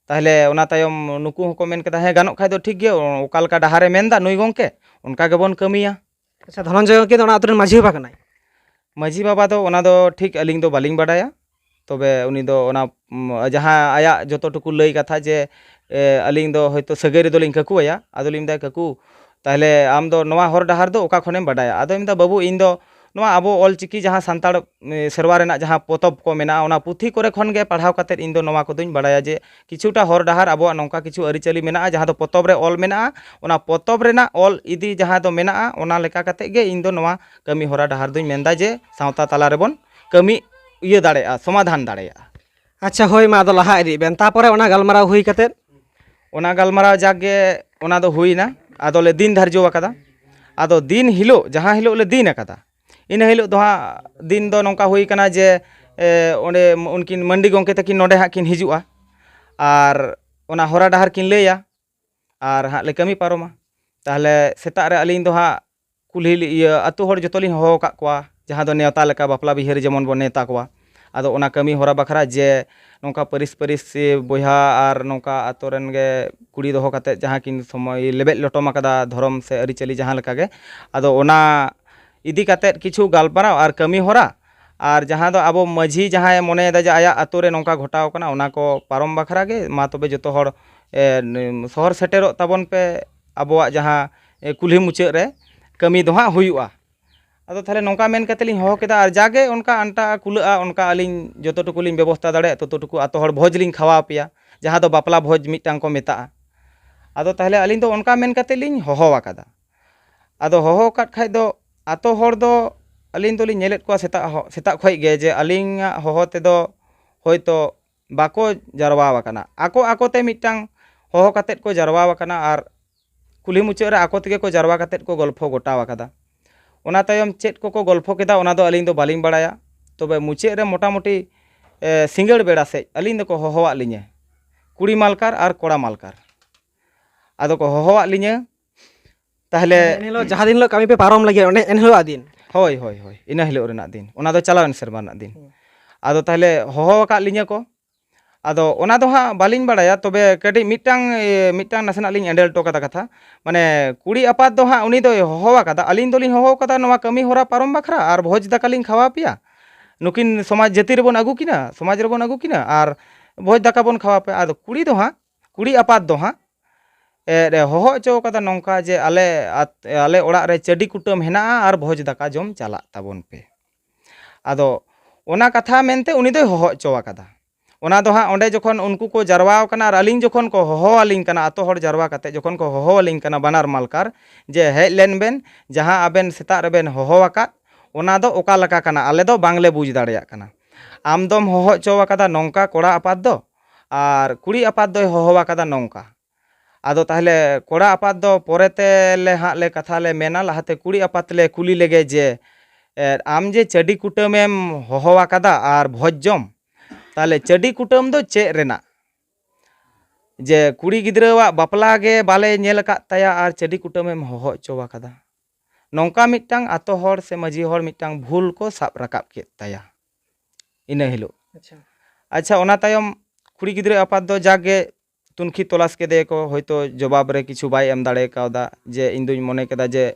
ᱛᱟᱦᱚᱞᱮ ᱚᱱᱟ ᱛᱟᱭᱚᱢ ᱱᱩᱠᱩ ᱦᱚᱸᱠᱚ ᱢᱮᱱ ᱠᱮᱫᱟ, ᱦᱮᱸ, ᱜᱟᱱᱚᱜ ᱠᱷᱟᱡ ᱫᱚ ᱴᱷᱤᱠ ᱜᱮᱭᱟ, ᱚᱠᱟ ᱞᱮᱠᱟ ᱰᱟᱦᱟᱨᱮ ᱢᱮᱱᱫᱟ ᱱᱩᱭ ᱜᱚᱢᱠᱮ, ᱚᱱᱠᱟ ᱜᱮᱵᱚᱱ ᱠᱟᱹᱢᱤᱭᱟ᱾ ᱟᱪᱪᱷᱟ, ᱫᱷᱚᱱᱚᱱᱡᱚᱭ ᱜᱚᱢᱠᱮ ᱫᱚ ᱚᱱᱟ ᱟᱹᱛᱩ ᱨᱮᱱ ᱢᱟᱹᱡᱷᱤ ᱵᱟᱵᱟ ᱠᱟᱱᱟᱭ? ᱢᱟᱹᱡᱷᱤ ᱵᱟᱵᱟ ᱫᱚ ᱚᱱᱟ ᱫᱚ ᱴᱷᱤᱠ ᱟᱹᱞᱤᱧ ᱫᱚ ᱵᱟᱹᱞᱤᱧ ᱵᱟᱰᱟᱭᱟ᱾ ᱛᱚᱵᱮ ᱩᱱᱤ ᱫᱚ ᱚᱱᱟ, ᱩᱢ, ᱡᱟᱦᱟᱸ ᱟᱭᱟᱜ ᱡᱚᱛᱚ ᱴᱩᱠᱩ ᱞᱟᱹᱭ ᱠᱟᱛᱷᱟ ᱡᱮ, ᱮ, ᱟᱹᱞᱤᱧ ᱫᱚ ᱦᱚᱭᱛᱳ ᱥᱟᱹᱜᱟᱹᱭ ᱨᱮᱫᱚᱞᱤᱧ ᱠᱟᱹᱠᱩᱣᱟᱭᱟ᱾ ᱟᱫᱚᱞᱤᱧ ᱢᱮᱛᱟᱭᱟ, "ᱠᱟᱹᱠᱩ, ᱛᱟᱦᱚᱞᱮ ᱟᱢ ᱫᱚ ᱱᱚᱣᱟ ᱦᱚᱨ ᱰᱟᱦᱟᱨ ᱫᱚ ᱚᱠᱟ ᱠᱷᱚᱱᱮᱢ ᱵᱟᱰᱟᱭᱟ?" ᱟᱫᱚᱭ ᱢᱮᱱᱫᱟ, "ᱵᱟᱹᱵᱩ, ᱤᱧ ᱫᱚ ᱱᱚᱣᱟ ᱟᱵᱚ ᱚᱞ ᱪᱤᱠᱤ ᱡᱟᱦᱟᱸ ᱥᱟᱱᱛᱟᱲ, ᱮ, ᱥᱮᱨᱣᱟ ᱨᱮᱱᱟᱜ ᱡᱟᱦᱟᱸ ᱯᱚᱛᱚᱵ ᱠᱚ ᱢᱮᱱᱟᱜᱼᱟ, ᱚᱱᱟ ᱯᱩᱛᱷᱤ ᱠᱚᱨᱮ ᱠᱷᱚᱱ ᱜᱮ ᱯᱟᱲᱦᱟᱣ ᱠᱟᱛᱮᱫ ᱤᱧ ᱫᱚ ᱱᱚᱣᱟ ᱠᱚᱫᱚᱧ ᱵᱟᱰᱟᱭᱟ ᱡᱮ ᱠᱤᱪᱷᱩᱴᱟ ᱦᱚᱨ ᱰᱟᱦᱟᱨ ᱟᱵᱚᱣᱟᱜ ᱱᱚᱝᱠᱟ ᱠᱤᱪᱷᱩ ᱟᱹᱨᱤᱪᱟᱹᱞᱤ ᱢᱮᱱᱟᱜᱼᱟ, ᱡᱟᱦᱟᱸ ᱫᱚ ᱯᱚᱛᱚᱵ ᱨᱮ ᱚᱞ ᱢᱮᱱᱟᱜᱼᱟ, ᱚᱱᱟ ᱯᱚᱛᱚᱵ ᱨᱮᱱᱟᱜ ᱚᱞ ᱤᱫᱤ ᱡᱟᱦᱟᱸ ᱫᱚ ᱢᱮᱱᱟᱜᱼᱟ, ᱚᱱᱟ ᱞᱮᱠᱟ ᱠᱟᱛᱮᱫ ᱜᱮ ᱤᱧ ᱫᱚ ᱱᱚᱣᱟ ᱠᱟᱹᱢᱤ ᱦᱚᱨᱟ ᱰᱟᱦᱟᱨ ᱫᱚᱧ ᱢᱮᱱᱫᱟ ᱡᱮ ᱥᱟᱶᱛᱟ ᱛᱟᱞᱟ ᱨᱮᱵᱚᱱ ᱠᱟᱹᱢᱤ ᱤᱭᱟᱹ ᱫᱟᱲᱮᱭᱟᱜᱼᱟ, ᱥᱚᱢᱟᱫᱷᱟᱱ ᱫᱟᱲᱮᱭᱟᱜᱼᱟ᱾" ᱟᱪᱪᱷᱟ, ᱦᱳᱭ, ᱢᱟ ᱟᱫᱚ ᱞᱟᱦᱟ ᱤᱫᱤᱜ ᱵᱮᱱ᱾ ᱛᱟᱯᱚᱨᱮ ᱚᱱᱟ ᱜᱟᱞᱢᱟᱨᱟᱣ ᱦᱩᱭ ᱠᱟᱛᱮᱫ? ᱚᱱᱟ ᱜᱟᱞᱢᱟᱨᱟᱣ ᱡᱟᱠ ᱜᱮ ᱚᱱᱟ ᱫᱚ ᱦᱩᱭᱱᱟ, ᱟᱫᱚ ᱞᱮ ᱫᱤᱱ ᱫᱷᱟᱨᱡᱚ ᱟᱠᱟᱫᱟ᱾ ᱟᱫᱚ ᱫᱤᱱ ᱦᱤᱞᱳᱜ, ᱡᱟᱦᱟᱸ ᱦᱤᱞᱳᱜ ᱞᱮ ᱫᱤᱱ ᱟᱠᱟᱫᱟ, ᱤᱱᱟᱹ ᱦᱤᱞᱳᱜ ᱫᱚ ᱦᱟᱸᱜ ᱫᱤᱱ ᱫᱚ ᱱᱚᱝᱠᱟ ᱦᱩᱭ ᱠᱟᱱᱟ ᱡᱮ, ᱮ, ᱚᱸᱰᱮ ᱩᱱᱠᱤᱱ ᱢᱟᱹᱱᱰᱤ ᱜᱚᱢᱠᱮ ᱛᱟᱹᱠᱤᱱ ᱱᱚᱰᱮ ᱦᱟᱸᱜ ᱠᱤᱱ ᱦᱤᱡᱩᱜᱼᱟ ᱟᱨ ᱚᱱᱟ ᱦᱚᱨᱟ ᱰᱟᱦᱟᱨ ᱠᱤᱱ ᱞᱟᱹᱭᱟ᱾ ᱟᱨ ᱦᱟᱸᱜ ᱞᱮ ᱠᱟᱹᱢᱤ ᱯᱟᱨᱚᱢᱟ᱾ ᱛᱟᱦᱚᱞᱮ ᱥᱮᱛᱟᱜ ᱨᱮ ᱟᱹᱞᱤᱧ ᱫᱚ ᱦᱟᱸᱜ ᱠᱩᱞᱦᱤ ᱞᱤ-, ᱤᱭᱟᱹ, ᱟᱹᱛᱩ ᱦᱚᱲ ᱡᱚᱛᱚ ᱞᱤᱧ ᱦᱚᱦᱚ ᱟᱠᱟᱫ ᱠᱚᱣᱟ, ᱡᱟᱦᱟᱸ ᱫᱚ ᱱᱮᱣᱛᱟ ᱞᱮᱠᱟ ᱵᱟᱯᱞᱟ ᱵᱤᱦᱟᱹ ᱨᱮ ᱡᱮᱢᱚᱱ ᱵᱚᱱ ᱱᱮᱣᱛᱟ ᱠᱚᱣᱟ᱾ ᱟᱫᱚ ᱚᱱᱟ ᱠᱟᱹᱢᱤ ᱦᱚᱨᱟ ᱵᱟᱠᱷᱨᱟ ᱡᱮ ᱱᱚᱝᱠᱟ ᱯᱟᱹᱨᱤᱥ ᱯᱟᱹᱨᱤᱥ ᱥᱮ ᱵᱚᱭᱦᱟ ᱟᱨ ᱱᱚᱝᱠᱟ ᱟᱹᱛᱩ ᱨᱮᱱ ᱜᱮ ᱠᱩᱲᱤ ᱫᱚᱦᱚ ᱠᱟᱛᱮᱫ ᱡᱟᱦᱟᱸ ᱠᱤᱱ ᱥᱚᱢᱚᱭ ᱞᱮᱵᱮᱫ ᱞᱚᱴᱚᱢ ᱟᱠᱟᱫᱟ ᱫᱷᱚᱨᱚᱢ ᱥᱮ ᱟᱹᱨᱤᱪᱟᱹᱞᱤ ᱡᱟᱦᱟᱸ ᱞᱮᱠᱟ ᱜᱮ, ᱟᱫᱚ ᱚᱱᱟ ᱤᱫᱤ ᱠᱟᱛᱮᱫ ᱠᱤᱪᱷᱩ ᱜᱟᱞᱢᱟᱨᱟᱣ ᱟᱨ ᱠᱟᱹᱢᱤ ᱦᱚᱨᱟ, ᱟᱨ ᱡᱟᱦᱟᱸ ᱫᱚ ᱟᱵᱚ ᱢᱟᱹᱡᱷᱤ ᱡᱟᱦᱟᱸᱭ ᱢᱚᱱᱮᱭᱮᱫᱟ ᱡᱮ ᱟᱭᱟᱜ ᱟᱛᱳ ᱨᱮ ᱱᱚᱝᱠᱟ ᱜᱷᱚᱴᱟᱣ ᱠᱟᱱᱟ, ᱚᱱᱟ ᱠᱚ ᱯᱟᱨᱚᱢ ᱵᱟᱠᱷᱨᱟ ᱜᱮ ᱢᱟ ᱛᱚᱵᱮ ᱡᱚᱛᱚ ᱦᱚᱲ, ᱮ, ᱱᱤᱢ-, ᱥᱚᱦᱚᱨ ᱥᱮᱴᱮᱨᱚᱜ ᱛᱟᱵᱚᱱ ᱯᱮ ᱟᱵᱚᱣᱟᱜ ᱡᱟᱦᱟᱸ, ᱮ, ᱠᱩᱞᱦᱤ ᱢᱩᱪᱟᱹᱫ ᱨᱮ ᱠᱟᱹᱢᱤ ᱫᱚ ᱦᱟᱸᱜ ᱦᱩᱭᱩᱜᱼᱟ᱾ ᱟᱫᱚ ᱛᱟᱦᱚᱞᱮ ᱱᱚᱝᱠᱟ ᱢᱮᱱ ᱠᱟᱛᱮ ᱞᱤᱧ ᱦᱚᱦᱚ ᱠᱮᱫᱟ, ᱟᱨ ᱡᱟᱜᱮ ᱚᱱᱠᱟ ᱟᱱᱴᱟᱜᱼᱟ ᱠᱩᱞᱟᱹᱜᱼᱟ, ᱚᱱᱠᱟ ᱟᱹᱞᱤᱧ ᱡᱚᱛᱚ ᱴᱩᱠᱩ ᱞᱤᱧ ᱵᱮᱵᱚᱥᱛᱷᱟ ᱫᱟᱲᱮᱭᱟᱜᱼᱟ, ᱛᱚᱛᱚ ᱴᱩᱠᱩ ᱟᱛᱳ ᱦᱚᱲ ᱵᱷᱚᱡᱽ ᱞᱤᱧ ᱠᱷᱟᱣᱟᱣ ᱯᱮᱭᱟ, ᱡᱟᱦᱟᱸ ᱫᱚ ᱵᱟᱯᱞᱟ ᱵᱷᱚᱡᱽ ᱢᱤᱫᱴᱟᱝ ᱠᱚ ᱢᱮᱛᱟᱜᱼᱟ᱾ ᱟᱫᱚ ᱛᱟᱦᱚᱞᱮ ᱟᱹᱞᱤᱧ ᱫᱚ ᱚᱱᱠᱟ ᱢᱮᱱ ᱠᱟᱛᱮ ᱞᱤᱧ ᱦᱚᱦᱚ ᱟᱠᱟᱫᱟ᱾ ᱟᱫᱚ ᱦᱚᱦᱚ ᱟᱠᱟᱫ ᱠᱷᱟᱡ ᱫᱚ ᱟᱛᱳ ᱦᱚᱲ ᱫᱚ ᱟᱹᱞᱤᱧ ᱫᱚᱞᱤᱧ ᱧᱮᱞᱮᱫ ᱠᱚᱣᱟ ᱥᱮᱛᱟᱜ ᱦᱚ-, ᱥᱮᱛᱟᱜ ᱠᱷᱚᱡ ᱜᱮ ᱡᱮ ᱟᱹᱞᱤᱧᱟᱜ ᱦᱚᱦᱚ ᱛᱮᱫᱚ ᱦᱳᱭᱛᱳ ᱵᱟᱠᱚ ᱡᱟᱨᱣᱟ ᱟᱠᱟᱱᱟ᱾ ᱟᱠᱚ ᱟᱠᱚ ᱛᱮ ᱢᱤᱫᱴᱟᱝ ᱦᱚᱦᱚ ᱠᱟᱛᱮᱫ ᱠᱚ ᱡᱟᱨᱣᱟ ᱟᱠᱟᱱᱟ ᱟᱨ ᱠᱩᱞᱦᱤ ᱢᱩᱪᱟᱹᱫ ᱨᱮ ᱟᱠᱚ ᱛᱮᱜᱮ ᱠᱚ ᱡᱟᱨᱣᱟ ᱠᱟᱛᱮᱫ ᱠᱚ ᱜᱚᱞᱯᱷᱚ ᱜᱚᱴᱟᱣ ᱟᱠᱟᱫᱟ᱾ ᱚᱱᱟ ᱛᱟᱭᱚᱢ ᱪᱮᱫ ᱠᱚᱠᱚ ᱜᱚᱞᱯᱷᱚ ᱠᱮᱫᱟ, ᱚᱱᱟ ᱫᱚ ᱟᱹᱞᱤᱧ ᱫᱚ ᱵᱟᱹᱞᱤᱧ ᱵᱟᱲᱟᱭᱟ᱾ ᱛᱚᱵᱮ ᱢᱩᱪᱟᱹᱫ ᱨᱮ ᱢᱚᱴᱟᱢᱩᱴᱤ, ᱮ, ᱥᱤᱸᱜᱟᱹᱲ ᱵᱮᱲᱟ ᱥᱮᱫ ᱟᱹᱞᱤᱧ ᱫᱚᱠᱚ ᱦᱚᱦᱚᱣᱟᱫ ᱞᱤᱧᱟᱹ, ᱠᱩᱲᱤ ᱢᱟᱞᱠᱟᱨ ᱟᱨ ᱠᱚᱲᱟ ᱢᱟᱞᱠᱟᱨ᱾ ᱟᱫᱚ ᱠᱚ ᱦᱚᱦᱚᱣᱟᱫ ᱞᱤᱧᱟᱹ᱾ ᱛᱟᱦᱞᱮ ᱮᱱ ᱦᱤᱞᱳᱜ ᱡᱟᱦᱟᱸ ᱫᱤᱱ ᱦᱤᱞᱳᱜ ᱠᱟᱹᱢᱤ ᱯᱮ ᱯᱟᱨᱚᱢ ᱞᱟᱹᱜᱤᱫ, ᱚᱱᱮ ᱮᱱ ᱦᱤᱞᱳᱜ ᱫᱤᱱ? ᱦᱳᱭ, ᱦᱳᱭ, ᱦᱳᱭ, ᱤᱱᱟᱹ ᱦᱤᱞᱳᱜ ᱨᱮᱱᱟᱜ ᱫᱤᱱ, ᱚᱱᱟ ᱫᱚ ᱪᱟᱞᱟᱣᱮᱱ ᱥᱮᱨᱢᱟ ᱨᱮᱱᱟᱜ ᱫᱤᱱ᱾ ᱦᱩᱸ᱾ ᱟᱫᱚ ᱛᱟᱦᱞᱮ ᱦᱚᱦᱚ ᱟᱠᱟᱫ ᱞᱤᱧᱟᱹ ᱠᱚ᱾ ᱟᱫᱚ ᱚᱱᱟ ᱫᱚ ᱦᱟᱸᱜ ᱵᱟᱹᱞᱤᱧ ᱵᱟᱲᱟᱭᱟ, ᱛᱚᱵᱮ ᱠᱟᱹᱴᱤᱡ ᱢᱤᱫᱴᱟᱝ, ᱮ, ᱢᱤᱫᱴᱟᱝ ᱱᱟᱥᱮᱱᱟᱜ ᱞᱤᱧ ᱮᱸᱰᱮᱞ ᱦᱚᱴᱚ ᱠᱟᱫᱟ ᱠᱟᱛᱷᱟ᱾ ᱢᱟᱱᱮ, ᱠᱩᱲᱤ ᱟᱯᱟᱛ ᱫᱚ ᱦᱟᱸᱜ ᱩᱱᱤ ᱫᱚᱭ ᱦᱚᱦᱚ ᱟᱠᱟᱫᱟ, ᱟᱹᱞᱤᱧ ᱫᱚᱞᱤᱧ ᱦᱚᱦᱚ ᱟᱠᱟᱫᱟ ᱱᱚᱣᱟ ᱠᱟᱹᱢᱤ ᱦᱚᱨᱟ ᱯᱟᱨᱚᱢ ᱵᱟᱠᱷᱨᱟ ᱟᱨ ᱵᱷᱚᱡᱽ ᱫᱟᱠᱟ ᱞᱤᱧ ᱠᱷᱟᱣᱟ ᱯᱮᱭᱟ᱾ ᱱᱩᱠᱤᱱ ᱥᱚᱢᱟᱡᱽ ᱡᱟᱹᱛᱤ ᱨᱮᱵᱚᱱ ᱟᱹᱜᱩ ᱠᱤᱱᱟ, ᱥᱚᱢᱟᱡᱽ ᱨᱮᱵᱚᱱ ᱟᱹᱜᱩ ᱠᱤᱱᱟ ᱟᱨ ᱵᱷᱚᱡᱽ ᱫᱟᱠᱟ ᱵᱚᱱ ᱠᱷᱟᱣᱟ ᱯᱮᱭᱟ᱾ ᱟᱫᱚ ᱠᱩᱲᱤ ᱫᱚ ᱦᱟᱸᱜ, ᱠᱩᱲᱤ ᱟᱯᱟᱛ ᱫᱚ ᱦᱟᱸᱜ, ᱮ, ᱮ, ᱦᱚᱦᱚ ᱦᱚᱪᱚ ᱠᱟᱫᱟ ᱱᱚᱝᱠᱟ ᱡᱮ, "ᱟᱞᱮ ᱟᱛ-, ᱟᱞᱮ ᱚᱲᱟᱜ ᱨᱮ ᱪᱟᱹᱰᱤ ᱠᱩᱴᱟᱹᱢ ᱦᱮᱱᱟᱜᱼᱟ ᱟᱨ ᱵᱷᱚᱡᱽ ᱫᱟᱠᱟ ᱡᱚᱢ ᱪᱟᱞᱟᱜ ᱛᱟᱵᱚᱱ ᱯᱮ᱾" ᱟᱫᱚ ᱚᱱᱟ ᱠᱟᱛᱷᱟ ᱢᱮᱱᱛᱮ ᱩᱱᱤ ᱫᱚᱭ ᱦᱚᱦᱚ ᱦᱚᱪᱚ ᱟᱠᱟᱫᱟ᱾ ᱚᱱᱟ ᱫᱚ ᱦᱟᱸᱜ ᱚᱸᱰᱮ ᱡᱚᱠᱷᱚᱱ ᱩᱱᱠᱩ ᱠᱚ ᱡᱟᱨᱣᱟ ᱟᱠᱟᱱᱟ ᱟᱨ ᱟᱹᱞᱤᱧ ᱡᱚᱠᱷᱚᱱ ᱠᱚ ᱦᱚᱦᱚ ᱟᱹᱞᱤᱧ ᱠᱟᱱᱟ, ᱟᱛᱳ ᱦᱚᱲ ᱡᱟᱨᱣᱟ ᱠᱟᱛᱮ ᱡᱚᱠᱷᱚᱱ ᱠᱚ ᱦᱚᱦᱚ ᱟᱹᱞᱤᱧ ᱠᱟᱱᱟ ᱵᱟᱱᱟᱨ ᱢᱟᱞᱠᱟᱨ, ᱡᱮ, "ᱦᱮᱡ ᱞᱮᱱ ᱵᱮᱱ, ᱡᱟᱦᱟᱸ ᱟᱵᱮᱱ ᱥᱮᱛᱟᱜ ᱨᱮᱵᱮᱱ ᱦᱚᱦᱚ ᱟᱠᱟᱫ, ᱚᱱᱟ ᱫᱚ ᱚᱠᱟ ᱞᱮᱠᱟ ᱠᱟᱱᱟ, ᱟᱞᱮ ᱫᱚ ᱵᱟᱝᱞᱮ ᱵᱩᱡᱽ ᱫᱟᱲᱮᱭᱟᱜ ᱠᱟᱱᱟ᱾ ᱟᱢ ᱫᱚᱢ ᱦᱚᱦᱚ ᱦᱚᱪᱚ ᱟᱠᱟᱫᱟ ᱱᱚᱝᱠᱟ ᱠᱚᱲᱟ ᱟᱯᱟᱛ ᱫᱚ, ᱟᱨ ᱠᱩᱲᱤ ᱟᱯᱟᱛ ᱫᱚᱭ ᱦᱚᱦᱚ ᱟᱠᱟᱫᱟ ᱱᱚᱝᱠᱟ᱾" ᱟᱫᱚ ᱛᱟᱦᱞᱮ ᱠᱚᱲᱟ ᱟᱯᱟᱛ ᱫᱚ ᱯᱚᱨᱮ ᱛᱮ ᱞᱮ ᱦᱟᱸᱜ ᱞᱮ ᱠᱟᱛᱷᱟ ᱞᱮ ᱢᱮᱱᱟ, ᱞᱟᱦᱟᱛᱮ ᱠᱩᱲᱤ ᱟᱯᱟᱛ ᱞᱮ ᱠᱩᱞᱤ ᱞᱮᱜᱮ ᱡᱮ, ᱮ, ᱟᱢ ᱡᱮ ᱪᱟᱹᱰᱤ ᱠᱩᱴᱟᱹᱢᱮᱢ ᱦᱚᱦᱚ ᱟᱠᱟᱫᱟ ᱟᱨ ᱵᱷᱚᱡᱽ ᱡᱚᱢ, ᱛᱟᱦᱞᱮ ᱪᱟᱹᱰᱤ ᱠᱩᱴᱟᱹᱢ ᱫᱚ ᱪᱮᱫ ᱨᱮᱱᱟᱜ? ᱡᱮ ᱠᱩᱲᱤ ᱜᱤᱫᱽᱨᱟᱹᱣᱟᱜ ᱵᱟᱯᱞᱟ ᱜᱮ ᱵᱟᱞᱮ ᱧᱮᱞ ᱟᱠᱟᱫ ᱛᱟᱭᱟ ᱟᱨ ᱪᱟᱹᱰᱤ ᱠᱩᱴᱟᱹᱢᱮᱢ ᱦᱚᱦᱚ ᱦᱚᱪᱚ ᱟᱠᱟᱫᱟ᱾ ᱱᱚᱝᱠᱟ ᱢᱤᱫᱴᱟᱝ ᱟᱛᱳ ᱦᱚᱲ ᱥᱮ ᱢᱟᱹᱡᱷᱤ ᱦᱚᱲ ᱢᱤᱫᱴᱟᱝ ᱵᱷᱩᱞ ᱠᱚ ᱥᱟᱵ ᱨᱟᱠᱟᱵ ᱠᱮᱫ ᱛᱟᱭᱟ ᱤᱱᱟᱹ ᱦᱤᱞᱳᱜ᱾ ᱟᱪᱪᱷᱟ᱾ ᱟᱪᱪᱷᱟ, ᱚᱱᱟ ᱛᱟᱭᱚᱢ ᱠᱩᱲᱤ ᱜᱤᱫᱽᱨᱟᱹ ᱟᱯᱟᱛ ᱫᱚ ᱡᱟᱜᱮ ᱛᱩᱱᱠᱷᱤ ᱛᱚᱞᱟᱥ ᱠᱮᱫᱮᱭᱟᱠᱚ, ᱦᱚᱭᱛᱳ ᱡᱚᱵᱟᱵ ᱨᱮ ᱠᱤᱪᱷᱩ ᱵᱟᱭ ᱮᱢ ᱫᱟᱲᱮ ᱠᱟᱣᱫᱟ, ᱡᱮ ᱤᱧ ᱫᱩᱧ ᱢᱚᱱᱮ ᱠᱮᱫᱟ ᱡᱮ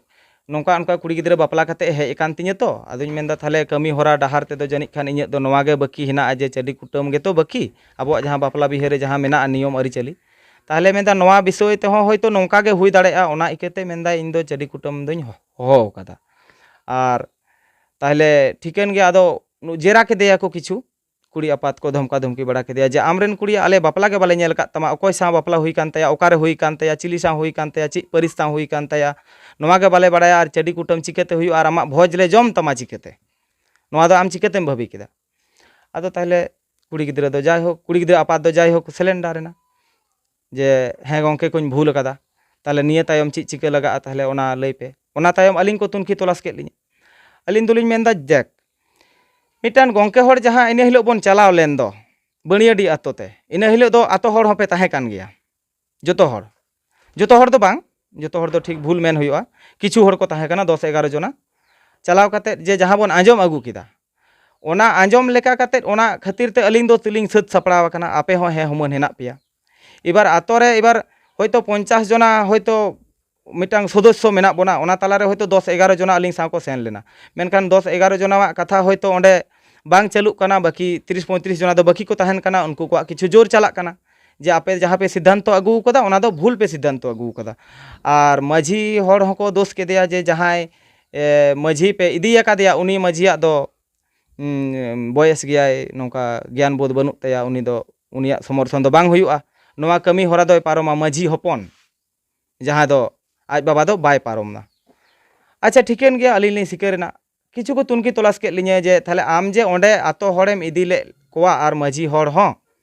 ᱱᱚᱝᱠᱟ ᱚᱱᱠᱟ ᱠᱩᱲᱤ ᱜᱤᱫᱽᱨᱟᱹ ᱵᱟᱯᱞᱟ ᱠᱟᱛᱮ ᱦᱮᱡ ᱟᱠᱟᱱ ᱛᱤᱧᱟᱹ ᱛᱚ, ᱟᱫᱚᱧ ᱢᱮᱱᱫᱟ ᱛᱟᱦᱚᱞᱮ ᱠᱟᱹᱢᱤ ᱦᱚᱨᱟ ᱰᱟᱦᱟᱨ ᱛᱮᱫᱚ ᱡᱟᱹᱱᱤᱡ ᱠᱷᱟᱱ ᱤᱧᱟᱹᱜ ᱫᱚ ᱱᱚᱣᱟ ᱜᱮ ᱵᱟᱹᱠᱤ ᱦᱮᱱᱟᱜᱼᱟ ᱡᱮ ᱪᱟᱹᱰᱤ ᱠᱩᱴᱟᱹᱢ ᱜᱮᱛᱚ ᱵᱟᱹᱠᱤ, ᱟᱵᱚᱣᱟᱜ ᱡᱟᱦᱟᱸ ᱵᱟᱯᱞᱟ ᱵᱤᱦᱟᱹ ᱨᱮ ᱡᱟᱦᱟᱸ ᱢᱮᱱᱟᱜᱼᱟ ᱱᱤᱭᱚᱢ ᱟᱹᱨᱤᱪᱟᱹᱞᱤ᱾ ᱛᱟᱦᱚᱞᱮ ᱢᱮᱱᱫᱟ ᱱᱚᱣᱟ ᱵᱤᱥᱚᱭ ᱛᱮᱦᱚᱸ ᱦᱚᱭᱛᱳ ᱱᱚᱝᱠᱟ ᱜᱮ ᱦᱩᱭ ᱫᱟᱲᱮᱭᱟᱜᱼᱟ, ᱚᱱᱟ ᱤᱠᱟᱹᱛᱮ ᱢᱮᱱᱫᱟ ᱤᱧ ᱫᱚ ᱪᱟᱹᱰᱤ ᱠᱩᱴᱟᱹᱢ ᱫᱚᱧ ᱦᱚ-, ᱦᱚᱦᱚ ᱟᱠᱟᱫᱟ᱾ ᱟᱨ ᱛᱟᱦᱚᱞᱮ ᱴᱷᱤᱠᱟᱹᱱ ᱜᱮᱭᱟ, ᱟᱫᱚ ᱡᱮᱨᱟ ᱠᱮᱫᱮᱭᱟ ᱠᱚ ᱠᱤᱪᱷᱩ, ᱠᱩᱲᱤ ᱟᱯᱟᱛ ᱠᱚ ᱫᱷᱚᱢᱠᱟ ᱫᱷᱚᱢᱠᱤ ᱵᱟᱲᱟ ᱠᱮᱫᱮᱭᱟ ᱡᱮ ᱟᱢᱨᱮᱱ ᱠᱩᱲᱤ ᱟᱞᱮ ᱵᱟᱯᱞᱟ ᱜᱮ ᱵᱟᱞᱮ ᱧᱮᱞ ᱟᱠᱟᱫ ᱛᱟᱢᱟ, ᱚᱠᱚᱭ ᱥᱟᱶ ᱵᱟᱯᱞᱟ ᱦᱩᱭ ᱠᱟᱱ ᱛᱟᱭᱟ, ᱚᱠᱟᱨᱮ ᱦᱩᱭ ᱠᱟᱱ ᱛᱟᱭᱟ, ᱪᱤᱞᱤ ᱥᱟᱶ ᱦᱩᱭ ᱠᱟᱱ ᱛᱟᱭᱟ, ᱪᱮᱫ ᱯᱟᱹᱨᱤᱥ ᱥᱟᱶ ᱦᱩᱭ ᱠᱟᱱ ᱛᱟᱭᱟ, ᱱᱚᱣᱟ ᱜᱮ ᱵᱟᱞᱮ ᱵᱟᱲᱟᱭᱟ, ᱟᱨ ᱪᱟᱹᱰᱤ ᱠᱩᱴᱟᱹᱢ ᱪᱤᱠᱟᱹᱛᱮ ᱦᱩᱭᱩᱜᱼᱟ, ᱟᱨ ᱟᱢᱟᱜ ᱵᱷᱚᱡᱽ ᱞᱮ ᱡᱚᱢ ᱛᱟᱢᱟ ᱪᱤᱠᱟᱹᱛᱮ? ᱱᱚᱣᱟ ᱫᱚ ᱟᱢ ᱪᱤᱠᱟᱹᱛᱮᱢ ᱵᱷᱟᱹᱵᱤ ᱠᱮᱫᱟ? ᱟᱫᱚ ᱛᱟᱦᱚᱞᱮ ᱠᱩᱲᱤ ᱜᱤᱫᱽᱨᱟᱹ ᱫᱚ ᱡᱟᱭᱦᱳᱠ, ᱠᱩᱲᱤ ᱜᱤᱫᱽᱨᱟᱹ ᱟᱯᱟᱛ ᱫᱚ ᱡᱟᱭᱦᱳᱠ ᱥᱮᱞᱮᱱᱰᱟᱨ ᱮᱱᱟ ᱡᱮ, "ᱦᱮᱸ ᱜᱚᱢᱠᱮ ᱠᱚᱧ ᱵᱷᱩᱞ ᱟᱠᱟᱫᱟ, ᱛᱟᱦᱚᱞᱮ ᱱᱤᱭᱟᱹ ᱛᱟᱭᱚᱢ ᱪᱮᱫ ᱪᱤᱠᱟᱹ ᱞᱟᱜᱟᱜᱼᱟ, ᱛᱟᱦᱚᱞᱮ ᱚᱱᱟ ᱞᱟᱹᱭ ᱯᱮ?" ᱚᱱᱟ ᱛᱟᱭᱚᱢ ᱟᱹᱞᱤᱧ ᱠᱚ ᱛᱩᱱᱠᱷᱤ ᱛᱚᱞᱟᱥ ᱠᱮᱫ ᱞᱤᱧᱟ᱾ ᱟᱹᱞᱤᱧ ᱫᱚᱞᱤᱧ ᱢᱮᱱᱫᱟ, ᱡᱟᱠ, ᱢᱤᱫᱴᱟᱝ ᱜᱚᱢᱠᱮ ᱦᱚᱲ ᱡᱟᱦᱟᱸ ᱤᱱᱟᱹ ᱦᱤᱞᱳᱜ ᱵᱚᱱ ᱪᱟᱞᱟᱣ ᱞᱮᱱ ᱫᱚ ᱵᱟᱹᱱᱤᱭᱟᱹᱰᱤ ᱟᱛᱳ ᱛᱮ, ᱤᱱᱟᱹ ᱦᱤᱞᱳᱜ ᱫᱚ ᱟᱛᱳ ᱦᱚᱲ ᱦᱚᱸᱯᱮ ᱛᱟᱦᱮᱸ ᱠᱟᱱ ᱜᱮᱭᱟ, ᱡᱚᱛᱚ ᱦᱚᱲ, ᱡᱚᱛᱚ ᱦᱚᱲ ᱫᱚ ᱵᱟᱝ, ᱡᱚᱛᱚ ᱦᱚᱲ ᱫᱚ ᱴᱷᱤᱠ ᱵᱷᱩᱞ ᱢᱮᱱ ᱦᱩᱭᱩᱜᱼᱟ, ᱠᱤᱪᱷᱩ ᱦᱚᱲ ᱠᱚ ᱛᱟᱦᱮᱸ ᱠᱟᱱᱟ ᱫᱚᱥ ᱮᱜᱟᱨᱚ ᱡᱚᱱᱟ᱾ ᱪᱟᱞᱟᱣ ᱠᱟᱛᱮᱫ ᱡᱮ ᱡᱟᱦᱟᱸ ᱵᱚᱱ ᱟᱸᱡᱚᱢ ᱟᱹᱜᱩ ᱠᱮᱫᱟ, ᱚᱱᱟ ᱟᱸᱡᱚᱢ ᱞᱮᱠᱟ ᱠᱟᱛᱮᱫ ᱚᱱᱟ ᱠᱷᱟᱹᱛᱤᱨ ᱛᱮ ᱟᱹᱞᱤᱧ ᱫᱚ ᱛᱤᱞᱤᱧ ᱥᱟᱹᱛ ᱥᱟᱯᱲᱟᱣ ᱟᱠᱟᱱᱟ, ᱟᱯᱮ ᱦᱚᱸ ᱦᱮᱸ ᱦᱩᱢᱟᱹᱱ ᱦᱮᱱᱟᱜ ᱯᱮᱭᱟ᱾ ᱮᱵᱟᱨ ᱟᱛᱳ ᱨᱮ ᱮᱵᱟᱨ ᱦᱚᱭᱛᱳ ᱯᱚᱧᱪᱟᱥ ᱡᱚᱱᱟ ᱦᱚᱭᱛᱳ ᱢᱤᱫᱴᱟᱝ ᱥᱚᱫᱚᱥᱥᱚ ᱢᱮᱱᱟᱜ ᱵᱚᱱᱟ, ᱚᱱᱟ ᱛᱟᱞᱟᱨᱮ ᱦᱚᱭᱛᱳ ᱫᱚᱥ ᱮᱜᱟᱨᱚ ᱡᱚᱱᱟ ᱟᱹᱞᱤᱧ ᱥᱟᱶ ᱠᱚ ᱥᱮᱱ ᱞᱮᱱᱟ, ᱢᱮᱱᱠᱷᱟᱱ ᱫᱚᱥ ᱮᱜᱟᱨᱚ ᱡᱚᱱᱟᱣᱟᱜ ᱠᱟᱛᱷᱟ ᱦᱚᱭᱛᱳ ᱚᱸᱰᱮ ᱵᱟᱝ ᱪᱟᱹᱞᱩᱜ ᱠᱟᱱᱟ, ᱵᱟᱹᱠᱤ ᱛᱤᱨᱤᱥ ᱯᱚᱸᱭᱛᱨᱤᱥ ᱡᱚᱱᱟ ᱫᱚ ᱵᱟᱹᱠᱤ ᱠᱚ ᱛᱟᱦᱮᱱ ᱠᱟᱱᱟ, ᱩᱱᱠᱩ ᱠᱚᱣᱟᱜ ᱠᱤᱪᱷᱩ ᱡᱳᱨ ᱪᱟᱞᱟᱜ ᱠᱟᱱᱟ ᱡᱮ ᱟᱯᱮ ᱡᱟᱦᱟᱸ ᱯᱮ ᱥᱤᱫᱽᱫᱷᱟᱱᱛᱚ ᱟᱹᱜᱩ ᱟᱠᱟᱫᱟ ᱚᱱᱟ ᱫᱚ ᱵᱷᱩᱞ ᱯᱮ ᱥᱤᱫᱽᱫᱷᱟᱱᱛᱚ ᱟᱹᱜᱩ ᱟᱠᱟᱫᱟ᱾ ᱟᱨ ᱢᱟᱹᱡᱷᱤ ᱦᱚᱲ ᱦᱚᱸᱠᱚ ᱫᱳᱥ ᱠᱮᱫᱮᱭᱟ ᱡᱮ ᱡᱟᱦᱟᱸᱭ, ᱮ, ᱢᱟᱹᱡᱷᱤ ᱯᱮ ᱤᱫᱤ ᱟᱠᱟᱫᱮᱭᱟ ᱩᱱᱤ ᱢᱟᱹᱡᱷᱤᱭᱟᱜ ᱫᱚ, ᱩᱸ, ᱵᱚᱭᱮᱥ ᱜᱮᱭᱟᱭ, ᱱᱚᱝᱠᱟ ᱜᱮᱭᱟᱱ ᱵᱳᱫᱷ ᱵᱟᱹᱱᱩᱜ ᱛᱟᱭᱟ, ᱩᱱᱤ ᱫᱚ, ᱩᱱᱤᱭᱟᱜ ᱥᱚᱢᱚᱨᱛᱷᱚᱱ ᱫᱚ ᱵᱟᱝ ᱦᱩᱭᱩᱜᱼᱟ, ᱱᱚᱣᱟ ᱠᱟᱹᱢᱤ ᱦᱚᱨᱟ ᱫᱚᱭ ᱯᱟᱨᱚᱢᱟ ᱢᱟᱹᱡᱷᱤ ᱦᱚᱯᱚᱱ, ᱡᱟᱦᱟᱸ ᱫᱚ ᱟᱡ ᱵᱟᱵᱟ ᱫᱚ ᱵᱟᱭ ᱯᱟᱨᱚᱢ ᱮᱫᱟ᱾ ᱟᱪᱪᱷᱟ, ᱴᱷᱤᱠᱟᱹᱱ ᱜᱮᱭᱟ, ᱟᱹᱞᱤᱧ ᱞᱤᱧ ᱥᱤᱠᱟᱹᱨ ᱮᱱᱟ᱾ ᱠᱤᱪᱷᱩ ᱠᱚ ᱛᱩᱱᱠᱷᱤ ᱛᱚᱞᱟᱥ ᱠᱮᱫ ᱞᱤᱧᱟᱹ ᱡᱮ ᱛᱟᱦᱞᱮ ᱟᱢ ᱡᱮ ᱚᱸᱰᱮ ᱟᱛᱳ ᱦᱚᱲᱮᱢ ᱤᱫᱤ ᱞᱮᱫ ᱠᱚᱣᱟ ᱟᱨ ᱢᱟᱹᱡᱷᱤ ᱦᱚᱲ ᱦᱚᱸ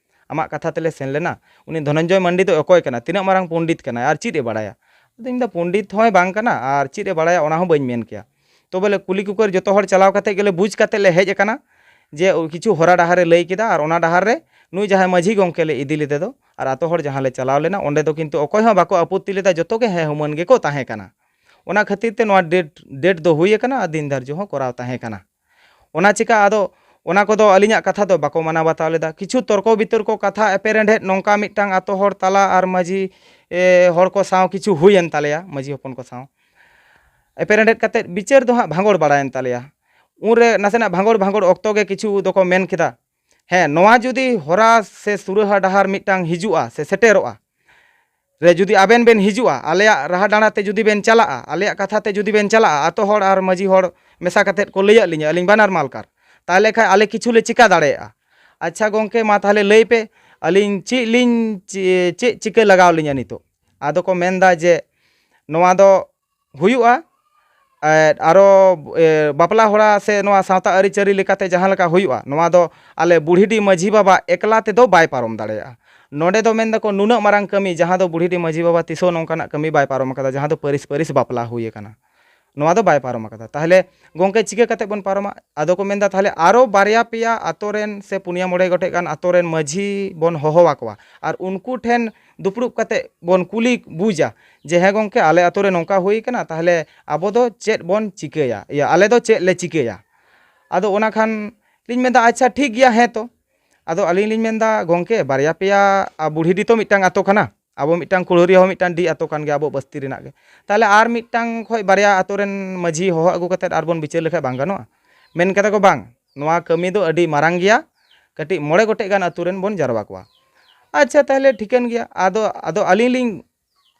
ᱟᱢᱟᱜ ᱠᱟᱛᱷᱟ ᱛᱮᱞᱮ ᱥᱮᱱ ᱞᱮᱱᱟ, ᱩᱱᱤ ᱫᱷᱚᱱᱚᱱᱡᱚᱭ ᱢᱟᱱᱰᱤ ᱫᱚ ᱚᱠᱚᱭ ᱠᱟᱱᱟ, ᱛᱤᱱᱟᱹᱜ ᱢᱟᱨᱟᱝ ᱯᱚᱱᱰᱤᱛ ᱠᱟᱱᱟᱭ ᱟᱨ ᱪᱮᱫ ᱮ ᱵᱟᱲᱟᱭᱟ? ᱟᱫᱚ ᱤᱧ ᱫᱚ ᱯᱚᱱᱰᱤᱛ ᱦᱚᱸᱭ ᱵᱟᱝ ᱠᱟᱱᱟ ᱟᱨ ᱪᱮᱫ ᱮ ᱵᱟᱲᱟᱭᱟ ᱚᱱᱟ ᱦᱚᱸ ᱵᱟᱹᱧ ᱢᱮᱱ ᱠᱮᱭᱟ᱾ ᱛᱚᱵᱮ ᱞᱮ ᱠᱩᱞᱤ ᱠᱩᱠᱟᱹᱨ ᱡᱚᱛᱚ ᱦᱚᱲ ᱪᱟᱞᱟᱣ ᱠᱟᱛᱮ ᱜᱮᱞᱮ ᱵᱩᱡᱽ ᱠᱟᱛᱮ ᱞᱮ ᱦᱮᱡ ᱟᱠᱟᱱᱟ ᱡᱮ ᱠᱤᱪᱷᱩ ᱦᱚᱨᱟ ᱰᱟᱦᱟᱨ ᱮ ᱞᱟᱹᱭ ᱠᱮᱫᱟ ᱟᱨ ᱚᱱᱟ ᱰᱟᱦᱟᱨ ᱨᱮ ᱱᱩᱭ ᱡᱟᱦᱟᱸᱭ ᱢᱟᱹᱡᱷᱤ ᱜᱚᱢᱠᱮ ᱞᱮ ᱤᱫᱤ ᱞᱮᱫᱮ ᱫᱚ ᱟᱨ ᱟᱛᱳ ᱦᱚᱲ ᱡᱟᱦᱟᱸ ᱞᱮ ᱪᱟᱞᱟᱣ ᱞᱮᱱᱟ ᱚᱸᱰᱮ ᱫᱚ ᱠᱤᱱᱛᱩ ᱚᱠᱚᱭ ᱦᱚᱸ ᱵᱟᱠᱚ ᱟᱯᱚᱛᱛᱤ ᱞᱮᱫᱟ, ᱡᱚᱛᱚ ᱜᱮ ᱦᱮᱸ ᱦᱩᱢᱟᱹᱱ ᱜᱮᱠᱚ ᱛᱟᱦᱮᱸ ᱠᱟᱱᱟ᱾ ᱚᱱᱟ ᱠᱷᱟᱹᱛᱤᱨ ᱛᱮ ᱱᱚᱣᱟ ᱰᱮᱴ, ᱰᱮᱴ ᱫᱚ ᱦᱩᱭ ᱟᱠᱟᱱᱟ ᱟᱨ ᱫᱤᱱ ᱫᱷᱟᱨᱡᱚ ᱦᱚᱸ ᱠᱚᱨᱟᱣ ᱛᱟᱦᱮᱸ ᱠᱟᱱᱟ᱾ ᱚᱱᱟ ᱪᱤᱠᱟ ᱟᱫᱚ ᱚᱱᱟ ᱠᱚᱫᱚ ᱟᱹᱞᱤᱧᱟᱜ ᱠᱟᱛᱷᱟ ᱫᱚ ᱵᱟᱠᱚ ᱢᱟᱱᱟᱣ ᱵᱟᱛᱟᱣ ᱞᱮᱫᱟ᱾ ᱠᱤᱪᱷᱩ ᱛᱚᱨᱠᱚ ᱵᱤᱛᱚᱨᱠᱚ ᱠᱟᱛᱷᱟ ᱮᱯᱮᱨᱦᱮᱸᱰᱮᱡ ᱱᱚᱝᱠᱟ ᱢᱤᱫᱴᱟᱝ ᱟᱛᱳ ᱦᱚᱲ ᱛᱟᱞᱟ ᱟᱨ ᱢᱟᱹᱡᱷᱤ, ᱮ, ᱦᱚᱲ ᱠᱚ ᱥᱟᱶ ᱠᱤᱪᱷᱩ ᱦᱩᱭᱮᱱ ᱛᱟᱞᱮᱭᱟ, ᱢᱟᱹᱡᱷᱤ ᱦᱚᱯᱚᱱ ᱠᱚ ᱥᱟᱶ᱾ ᱮᱯᱮᱨ ᱦᱮᱸᱰᱮᱫ ᱠᱟᱛᱮᱫ ᱵᱤᱪᱟᱹᱨ ᱫᱚ ᱦᱟᱸᱜ ᱵᱷᱟᱸᱜᱚᱲ ᱵᱟᱲᱟᱭᱮᱱ ᱛᱟᱞᱮᱭᱟ᱾ ᱩᱱᱨᱮ ᱱᱟᱥᱮᱱᱟᱜ ᱵᱷᱟᱸᱜᱚᱲ ᱵᱷᱟᱸᱜᱚᱲ ᱚᱠᱛᱚ ᱜᱮ ᱠᱤᱪᱷᱩ ᱫᱚᱠᱚ ᱢᱮᱱ ᱠᱮᱫᱟ, ᱦᱮᱸ, ᱱᱚᱣᱟ ᱡᱩᱫᱤ ᱦᱚᱨᱟ ᱥᱮ ᱥᱩᱨᱟᱹᱦᱟ ᱰᱟᱦᱟᱨ ᱢᱤᱫᱴᱟᱝ ᱦᱤᱡᱩᱜᱼᱟ ᱥᱮ ᱥᱮᱴᱮᱨᱚᱜᱼᱟ, ᱨᱮ ᱡᱩᱫᱤ ᱟᱵᱮᱱ ᱵᱮᱱ ᱦᱤᱡᱩᱜᱼᱟ, ᱟᱞᱮᱭᱟᱜ ᱨᱟᱦᱟ ᱰᱟᱸᱲᱟ ᱛᱮ ᱡᱩᱫᱤ ᱵᱮᱱ ᱪᱟᱞᱟᱜᱼᱟ, ᱟᱞᱮᱭᱟᱜ ᱠᱟᱛᱷᱟ ᱛᱮ ᱡᱩᱫᱤ ᱵᱮᱱ ᱪᱟᱞᱟᱜᱼᱟ, ᱟᱛᱳ ᱦᱚᱲ ᱟᱨ ᱢᱟᱹᱡᱷᱤ ᱦᱚᱲ ᱢᱮᱥᱟ ᱠᱟᱛᱮᱫ ᱠᱚ ᱞᱟᱹᱭᱟᱫ ᱞᱤᱧᱟ, ᱟᱹᱞᱤᱧ ᱵᱟᱱᱟᱨ ᱢᱟᱞᱠᱟᱨ, ᱛᱟᱦᱚᱞᱮ ᱠᱷᱟᱱ ᱟᱞᱮ ᱠᱤᱪᱷᱩ ᱞᱮ ᱪᱤᱠᱟ ᱫᱟᱲᱮᱭᱟᱜᱼᱟ᱾ ᱟᱪᱪᱷᱟ ᱜᱚᱢᱠᱮ, ᱢᱟ ᱛᱟᱦᱚᱞᱮ ᱞᱟᱹᱭ ᱯᱮ, ᱟᱹᱞᱤᱧ ᱪᱮᱫ ᱞᱤᱧ ᱪᱮ-, ᱪᱮᱫ ᱪᱤᱠᱟᱹ ᱞᱟᱜᱟᱣ ᱞᱤᱧᱟ ᱱᱤᱛᱚᱜ? ᱟᱫᱚ ᱠᱚ ᱢᱮᱱᱫᱟ ᱡᱮ ᱱᱚᱣᱟ ᱫᱚ ᱦᱩᱭᱩᱜᱼᱟ, ᱮᱫ, ᱟᱨᱚ, ᱮ, ᱵᱟᱯᱞᱟ ᱦᱚᱨᱟ ᱥᱮ ᱱᱚᱣᱟ ᱥᱟᱶᱛᱟ ᱟᱹᱨᱤᱪᱟᱹᱞᱤ ᱞᱮᱠᱟᱛᱮ ᱡᱟᱦᱟᱸ ᱞᱮᱠᱟ ᱦᱩᱭᱩᱜᱼᱟ, ᱱᱚᱣᱟ ᱫᱚ ᱟᱞᱮ ᱵᱩᱲᱦᱤᱰᱤ ᱢᱟᱹᱡᱷᱤ ᱵᱟᱵᱟ ᱮᱠᱞᱟ ᱛᱮᱫᱚ ᱵᱟᱭ ᱯᱟᱨᱚᱢ ᱫᱟᱲᱮᱭᱟᱜᱼᱟ᱾ ᱱᱚᱰᱮ ᱫᱚ ᱢᱮᱱ ᱫᱟᱠᱚ ᱱᱩᱱᱟᱹᱜ ᱢᱟᱨᱟᱝ ᱠᱟᱹᱢᱤ, ᱡᱟᱦᱟᱸ ᱫᱚ ᱵᱩᱲᱦᱤᱰᱤ ᱢᱟᱹᱡᱷᱤ ᱵᱟᱵᱟ ᱛᱤᱥ ᱦᱚᱸ ᱱᱚᱝᱠᱟᱱᱟᱜ ᱠᱟᱹᱢᱤ ᱵᱟᱭ ᱯᱟᱨᱚᱢ ᱟᱠᱟᱫᱟ, ᱡᱟᱦᱟᱸ ᱫᱚ ᱯᱟᱹᱨᱤᱥ ᱯᱟᱹᱨᱤᱥ ᱵᱟᱯᱞᱟ ᱦᱩᱭ ᱟᱠᱟᱱᱟ, ᱱᱚᱣᱟ ᱫᱚ ᱵᱟᱭ ᱯᱟᱨᱚᱢ ᱟᱠᱟᱫᱟ᱾ ᱛᱟᱦᱚᱞᱮ ᱜᱚᱢᱠᱮ, ᱪᱤᱠᱟᱹ ᱠᱟᱛᱮ ᱵᱚᱱ ᱯᱟᱨᱚᱢᱟ? ᱟᱫᱚ ᱠᱚ ᱢᱮᱱᱫᱟ, ᱛᱟᱦᱚᱞᱮ ᱟᱨᱚ ᱵᱟᱨᱭᱟ ᱯᱮᱭᱟ ᱟᱛᱳ ᱨᱮᱱ ᱥᱮ ᱯᱩᱱᱭᱟ ᱢᱚᱬᱮ ᱜᱚᱴᱮᱡ ᱜᱟᱱ ᱟᱛᱳ ᱨᱮᱱ ᱢᱟᱹᱡᱷᱤ ᱵᱚᱱ ᱦᱚᱦᱚ ᱟᱠᱚᱣᱟ ᱟᱨ ᱩᱱᱠᱩ ᱴᱷᱮᱱ ᱫᱩᱯᱲᱩᱵ ᱠᱟᱛᱮ ᱵᱚᱱ ᱠᱩᱞᱤ ᱵᱩᱡᱟ ᱡᱮ, ᱦᱮᱸ ᱜᱚᱢᱠᱮ, ᱟᱞᱮ ᱟᱛᱳ ᱨᱮ ᱱᱚᱝᱠᱟ ᱦᱩᱭ ᱠᱟᱱᱟ, ᱛᱟᱦᱚᱞᱮ ᱟᱵᱚ ᱫᱚ ᱪᱮᱫ ᱵᱚᱱ ᱪᱤᱠᱟᱹᱭᱟ? ᱤᱭᱟᱹ, ᱟᱞᱮ ᱫᱚ ᱪᱮᱫ ᱞᱮ ᱪᱤᱠᱟᱹᱭᱟ? ᱟᱫᱚ ᱚᱱᱟ ᱠᱷᱟᱱ ᱞᱤᱧ ᱢᱮᱱᱫᱟ, ᱟᱪᱪᱷᱟ, ᱴᱷᱤᱠ ᱜᱮᱭᱟ, ᱦᱮᱸ ᱛᱚ᱾ ᱟᱫᱚ ᱟᱹᱞᱤᱧ ᱞᱤᱧ ᱢᱮᱱᱫᱟ, ᱜᱚᱢᱠᱮ, ᱵᱟᱨᱭᱟ ᱯᱮᱭᱟ, ᱟ, ᱵᱩᱲᱦᱤᱰᱤ ᱛᱚ ᱢᱤᱫᱴᱟᱝ ᱟᱛᱳ ᱠᱟᱱᱟ, ᱟᱵᱚ ᱢᱤᱫᱴᱟᱝ ᱠᱩᱲᱦᱩᱨᱤᱭᱟᱹ ᱦᱚᱸ ᱢᱤᱫᱴᱟᱝ ᱰᱤ ᱟᱛᱳ ᱠᱟᱱ ᱜᱮᱭᱟ ᱟᱵᱚ ᱵᱟᱥᱛᱤ ᱨᱮᱱᱟᱜ ᱜᱮ, ᱛᱟᱦᱚᱞᱮ ᱟᱨ ᱢᱤᱫᱴᱟᱝ ᱠᱷᱚᱱ ᱵᱟᱨᱭᱟ ᱟᱛᱳ ᱨᱮᱱ ᱢᱟᱹᱡᱷᱤ ᱦᱚᱦᱚ ᱟᱹᱜᱩ ᱠᱟᱛᱮᱫ ᱟᱨ ᱵᱚᱱ ᱵᱤᱪᱟᱹᱨ ᱞᱮᱠᱷᱟᱱ ᱵᱟᱝ ᱜᱟᱱᱚᱜᱼᱟ? ᱢᱮᱱ ᱠᱟᱫᱟ ᱠᱚ, ᱵᱟᱝ, ᱱᱚᱣᱟ ᱠᱟᱹᱢᱤ ᱫᱚ ᱟᱹᱰᱤ ᱢᱟᱨᱟᱝ ᱜᱮᱭᱟ, ᱠᱟᱹᱴᱤᱡ ᱢᱚᱬᱮ ᱜᱚᱴᱮᱡ ᱜᱟᱱ ᱟᱛᱳ ᱨᱮᱱ ᱵᱚᱱ ᱡᱟᱨᱣᱟ ᱠᱚᱣᱟ᱾ ᱟᱪᱪᱷᱟ, ᱛᱟᱦᱚᱞᱮ ᱴᱷᱤᱠᱟᱹᱱ ᱜᱮᱭᱟ᱾ ᱟᱫᱚ, ᱟᱫᱚ ᱟᱹᱞᱤᱧ ᱞᱤᱧ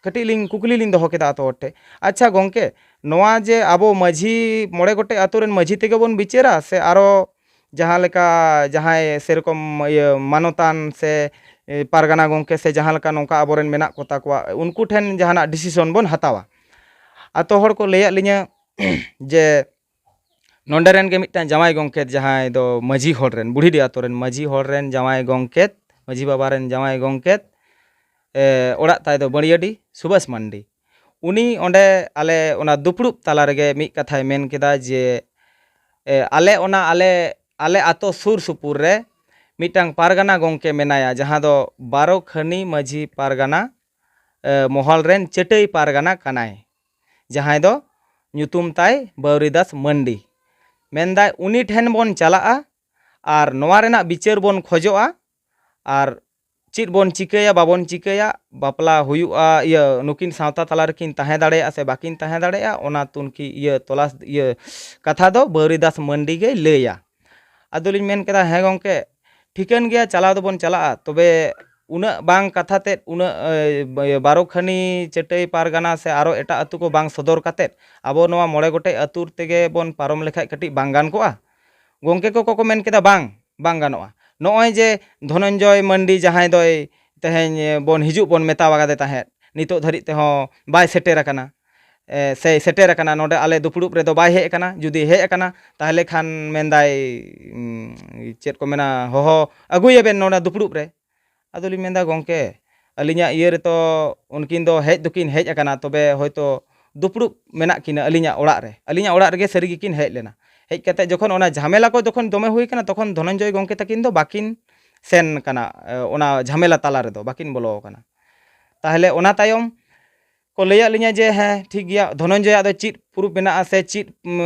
ᱠᱟᱹᱴᱤᱡ ᱞᱤᱧ ᱠᱩᱠᱞᱤ ᱞᱤᱧ ᱫᱚᱦᱚ ᱠᱮᱫᱟ ᱟᱛᱳ ᱦᱚᱲ ᱴᱷᱮᱱ, ᱟᱪᱪᱷᱟ ᱜᱚᱢᱠᱮ, ᱱᱚᱣᱟ ᱡᱮ ᱟᱵᱚ ᱢᱟᱹᱡᱷᱤ, ᱢᱚᱬᱮ ᱜᱚᱴᱮᱡ ᱟᱛᱳ ᱨᱮᱱ ᱢᱟᱹᱡᱷᱤ ᱛᱮᱜᱮ ᱵᱚᱱ ᱵᱤᱪᱟᱹᱨᱟ, ᱥᱮ ᱟᱨᱚ ᱡᱟᱦᱟᱸ ᱞᱮᱠᱟ ᱡᱟᱦᱟᱸᱭ ᱥᱮᱨᱚᱠᱚᱢ, ᱤᱭᱟᱹ, ᱢᱟᱱᱚᱛᱟᱱ ᱥᱮ, ᱮ, ᱯᱟᱨᱜᱟᱱᱟ ᱜᱚᱢᱠᱮ ᱥᱮ ᱡᱟᱦᱟᱸ ᱞᱮᱠᱟ ᱱᱚᱝᱠᱟ ᱟᱵᱚᱨᱮᱱ ᱢᱮᱱᱟᱜ ᱠᱚᱛᱟ ᱠᱚᱣᱟ, ᱩᱱᱠᱩ ᱴᱷᱮᱱ ᱡᱟᱦᱟᱱᱟᱜ decision ᱵᱚᱱ ᱦᱟᱛᱟᱣᱟ? ᱟᱛᱳ ᱦᱚᱲ ᱠᱚ ᱞᱟᱹᱭᱟᱫ ᱞᱤᱧᱟᱹ ᱡᱮ ᱱᱚᱰᱮ ᱨᱮᱱ ᱜᱮ ᱢᱤᱫᱴᱟᱝ ᱡᱟᱶᱟᱭ ᱜᱚᱢᱠᱮ, ᱡᱟᱦᱟᱸᱭ ᱫᱚ ᱢᱟᱹᱡᱷᱤ ᱦᱚᱲ ᱨᱮᱱ, ᱵᱩᱲᱦᱤᱰᱤ ᱟᱛᱳ ᱨᱮᱱ ᱢᱟᱹᱡᱷᱤ ᱦᱚᱲ ᱨᱮᱱ ᱡᱟᱶᱟᱭ ᱜᱚᱢᱠᱮ, ᱢᱟᱹᱡᱷᱤ ᱵᱟᱵᱟ ᱨᱮᱱ ᱡᱟᱶᱟᱭ ᱜᱚᱢᱠᱮ, ᱮ, ᱚᱲᱟᱜ ᱛᱟᱭ ᱫᱚ ᱵᱟᱹᱲᱤᱭᱟᱹᱰᱤ, ᱥᱩᱵᱷᱟᱥ ᱢᱟᱱᱰᱤ᱾ ᱩᱱᱤ ᱚᱸᱰᱮ ᱟᱞᱮ ᱚᱱᱟ ᱫᱩᱯᱲᱩᱵ ᱛᱟᱞᱟ ᱨᱮᱜᱮ ᱢᱤᱫ ᱠᱟᱛᱷᱟᱭ ᱢᱮᱱ ᱠᱮᱫᱟ ᱡᱮ, ᱮ, ᱟᱞᱮ ᱚᱱᱟ, ᱟᱞᱮ, ᱟᱞᱮ ᱟᱛᱳ ᱥᱩᱨ ᱥᱩᱯᱩᱨ ᱨᱮ ᱢᱤᱫᱴᱟᱝ ᱯᱟᱨᱜᱟᱱᱟ ᱜᱚᱢᱠᱮ ᱢᱮᱱᱟᱭᱟ, ᱡᱟᱦᱟᱸ ᱫᱚ ᱵᱟᱨᱚ ᱠᱷᱟᱹᱱᱤ ᱢᱟᱹᱡᱷᱤ ᱯᱟᱨᱜᱟᱱᱟ, ᱮ, ᱢᱚᱦᱚᱞ ᱨᱮᱱ ᱪᱟᱹᱴᱟᱹᱭ ᱯᱟᱨᱜᱟᱱᱟ ᱠᱟᱱᱟᱭ, ᱡᱟᱦᱟᱸᱭ ᱫᱚ ᱧᱩᱛᱩᱢ ᱛᱟᱭ ᱵᱟᱹᱣᱨᱤᱫᱟᱥ ᱢᱟᱱᱰᱤ᱾ ᱢᱮᱱᱫᱟᱭ, ᱩᱱᱤ ᱴᱷᱮᱱ ᱵᱚᱱ ᱪᱟᱞᱟᱜᱼᱟ ᱟᱨ ᱱᱚᱣᱟ ᱨᱮᱱᱟᱜ ᱵᱤᱪᱟᱹᱨ ᱵᱚᱱ ᱠᱷᱚᱡᱚᱜᱼᱟ ᱟᱨ ᱪᱮᱫ ᱵᱚᱱ ᱪᱤᱠᱟᱹᱭᱟ ᱵᱟᱵᱚᱱ ᱪᱤᱠᱟᱹᱭᱟ, ᱵᱟᱯᱞᱟ ᱦᱩᱭᱩᱜᱼᱟ, ᱤᱭᱟᱹ ᱱᱩᱠᱤᱱ ᱥᱟᱶᱛᱟ ᱛᱟᱞᱟ ᱨᱮᱠᱤᱱ ᱛᱟᱦᱮᱸ ᱫᱟᱲᱮᱭᱟᱜᱼᱟ ᱥᱮ ᱵᱟᱹᱠᱤᱱ ᱛᱟᱦᱮᱸ ᱫᱟᱲᱮᱭᱟᱜᱼᱟ, ᱚᱱᱟ ᱛᱩᱱᱠᱷᱤ ᱤᱭᱟᱹ ᱛᱚᱞᱟᱥ ᱤᱭᱟᱹ ᱠᱟᱛᱷᱟ ᱫᱚ ᱵᱟᱹᱣᱨᱤ ᱫᱟᱥ ᱢᱟᱹᱱᱰᱤ ᱜᱮᱭ ᱞᱟᱹᱭᱟ᱾ ᱟᱫᱚᱞᱤᱧ ᱢᱮᱱ ᱠᱮᱫᱟ, ᱦᱮᱸ ᱜᱚᱢᱠᱮ, ᱴᱷᱤᱠᱟᱹᱱ ᱜᱮᱭᱟ, ᱪᱟᱞᱟᱣ ᱫᱚᱵᱚᱱ ᱪᱟᱞᱟᱜᱼᱟ, ᱛᱚᱵᱮ ᱩᱱᱟᱹᱜ ᱵᱟᱝ ᱠᱟᱛᱷᱟ ᱛᱮᱫ, ᱩᱱᱟᱹᱜ ᱮ, ᱵᱟᱨᱚ ᱠᱷᱟᱹᱱᱤ ᱪᱟᱹᱴᱟᱹᱭ ᱯᱟᱨᱜᱟᱱᱟ ᱥᱮ ᱟᱨᱚ ᱮᱴᱟᱜ ᱟᱹᱛᱩ ᱠᱚ ᱵᱟᱝ ᱥᱚᱫᱚᱨ ᱠᱟᱛᱮᱫ ᱟᱵᱚ ᱱᱚᱣᱟ ᱢᱚᱬᱮ ᱜᱚᱴᱮᱡ ᱟᱹᱛᱩ ᱛᱮᱜᱮ ᱵᱚᱱ ᱯᱟᱨᱚᱢ ᱞᱮᱠᱷᱟᱡ ᱠᱟᱹᱴᱤᱡ ᱵᱟᱝ ᱜᱟᱱ ᱠᱚᱜᱼᱟ? ᱜᱚᱢᱠᱮ ᱠᱚᱠᱚ ᱠᱚ ᱢᱮᱱ ᱠᱮᱫᱟ, ᱵᱟᱝ, ᱵᱟᱝ ᱜᱟᱱᱚᱜᱼᱟ᱾ ᱱᱚᱜᱼᱚᱭ ᱡᱮ ᱫᱷᱚᱱᱚᱱᱡᱚᱭ ᱢᱟᱹᱱᱰᱤ ᱡᱟᱦᱟᱸᱭ ᱫᱚᱭ ᱛᱮᱦᱮᱧ ᱵᱚᱱ ᱦᱤᱡᱩᱜ ᱵᱚᱱ ᱢᱮᱛᱟ ᱟᱠᱟᱫᱮ ᱛᱟᱦᱮᱸᱫ, ᱱᱤᱛᱚᱜ ᱫᱷᱟᱹᱨᱤᱡ ᱛᱮᱦᱚᱸ ᱵᱟᱭ ᱥᱮᱴᱮᱨ ᱟᱠᱟᱱᱟ, ᱮ, ᱥᱮᱭ ᱥᱮᱴᱮᱨ ᱟᱠᱟᱱᱟ, ᱱᱚᱰᱮ ᱟᱞᱮ ᱫᱩᱯᱲᱩᱵ ᱨᱮᱫᱚ ᱵᱟᱭ ᱦᱮᱡ ᱟᱠᱟᱱᱟ᱾ ᱡᱩᱫᱤ ᱦᱮᱡ ᱟᱠᱟᱱᱟ, ᱛᱟᱦᱚᱞᱮ ᱠᱷᱟᱱ ᱢᱮᱱᱫᱟᱭ, ᱩᱸ, ᱪᱮᱫ ᱠᱚ ᱢᱮᱱᱟ, ᱦᱚᱦᱚ ᱟᱹᱜᱩᱭᱮᱵᱮᱱ ᱱᱚᱰᱮ ᱫᱩᱯᱲᱩᱵ ᱨᱮ᱾ ᱟᱫᱚᱞᱤᱧ ᱢᱮᱱᱫᱟ, ᱜᱚᱢᱠᱮ, ᱟᱹᱞᱤᱧᱟᱜ ᱤᱭᱟᱹ ᱨᱮᱛᱚ ᱩᱱᱠᱤᱱ ᱫᱚ ᱦᱮᱡ ᱫᱚᱠᱤᱱ ᱦᱮᱡ ᱟᱠᱟᱱᱟ, ᱛᱚᱵᱮ ᱦᱚᱭᱛᱳ ᱫᱩᱯᱲᱩᱵ ᱢᱮᱱᱟᱜ ᱠᱤᱱᱟ ᱟᱹᱞᱤᱧᱟᱜ ᱚᱲᱟᱜ ᱨᱮ, ᱟᱹᱞᱤᱧᱟᱜ ᱚᱲᱟᱜ ᱨᱮᱜᱮ ᱥᱟᱹᱨᱤ ᱜᱮᱠᱤᱱ ᱦᱮᱡ ᱞᱮᱱᱟ᱾ ᱦᱮᱡ ᱠᱟᱛᱮ ᱡᱚᱠᱷᱚᱱ ᱚᱱᱟ ᱡᱷᱟᱢᱮᱞᱟ ᱠᱚ ᱡᱚᱠᱷᱚᱱ ᱫᱚᱢᱮ ᱦᱩᱭ ᱠᱟᱱᱟ, ᱛᱚᱠᱷᱚᱱ ᱫᱷᱚᱱᱚᱱᱡᱚᱭ ᱜᱚᱢᱠᱮ ᱛᱟᱹᱠᱤᱱ ᱫᱚ ᱵᱟᱹᱠᱤᱱ ᱥᱮᱱ ᱠᱟᱱᱟ, ᱮ, ᱚᱱᱟ ᱡᱷᱟᱢᱮᱞᱟ ᱛᱟᱞᱟ ᱨᱮᱫᱚ ᱵᱟᱹᱠᱤᱱ ᱵᱚᱞᱚ ᱟᱠᱟᱱᱟ᱾ ᱛᱟᱦᱚᱞᱮ ᱚᱱᱟ ᱛᱟᱭᱚᱢ ᱠᱚ ᱞᱟᱹᱭᱟᱫ ᱞᱤᱧᱟ ᱡᱮ, ᱦᱮᱸ, ᱴᱷᱤᱠ ᱜᱮᱭᱟ, ᱫᱷᱚᱱᱚᱱᱡᱚᱭᱟᱜ ᱫᱚ ᱪᱮᱫ ᱯᱨᱩᱯ ᱢᱮᱱᱟᱜᱼᱟ ᱥᱮ ᱪᱮᱫ, ᱩᱢ,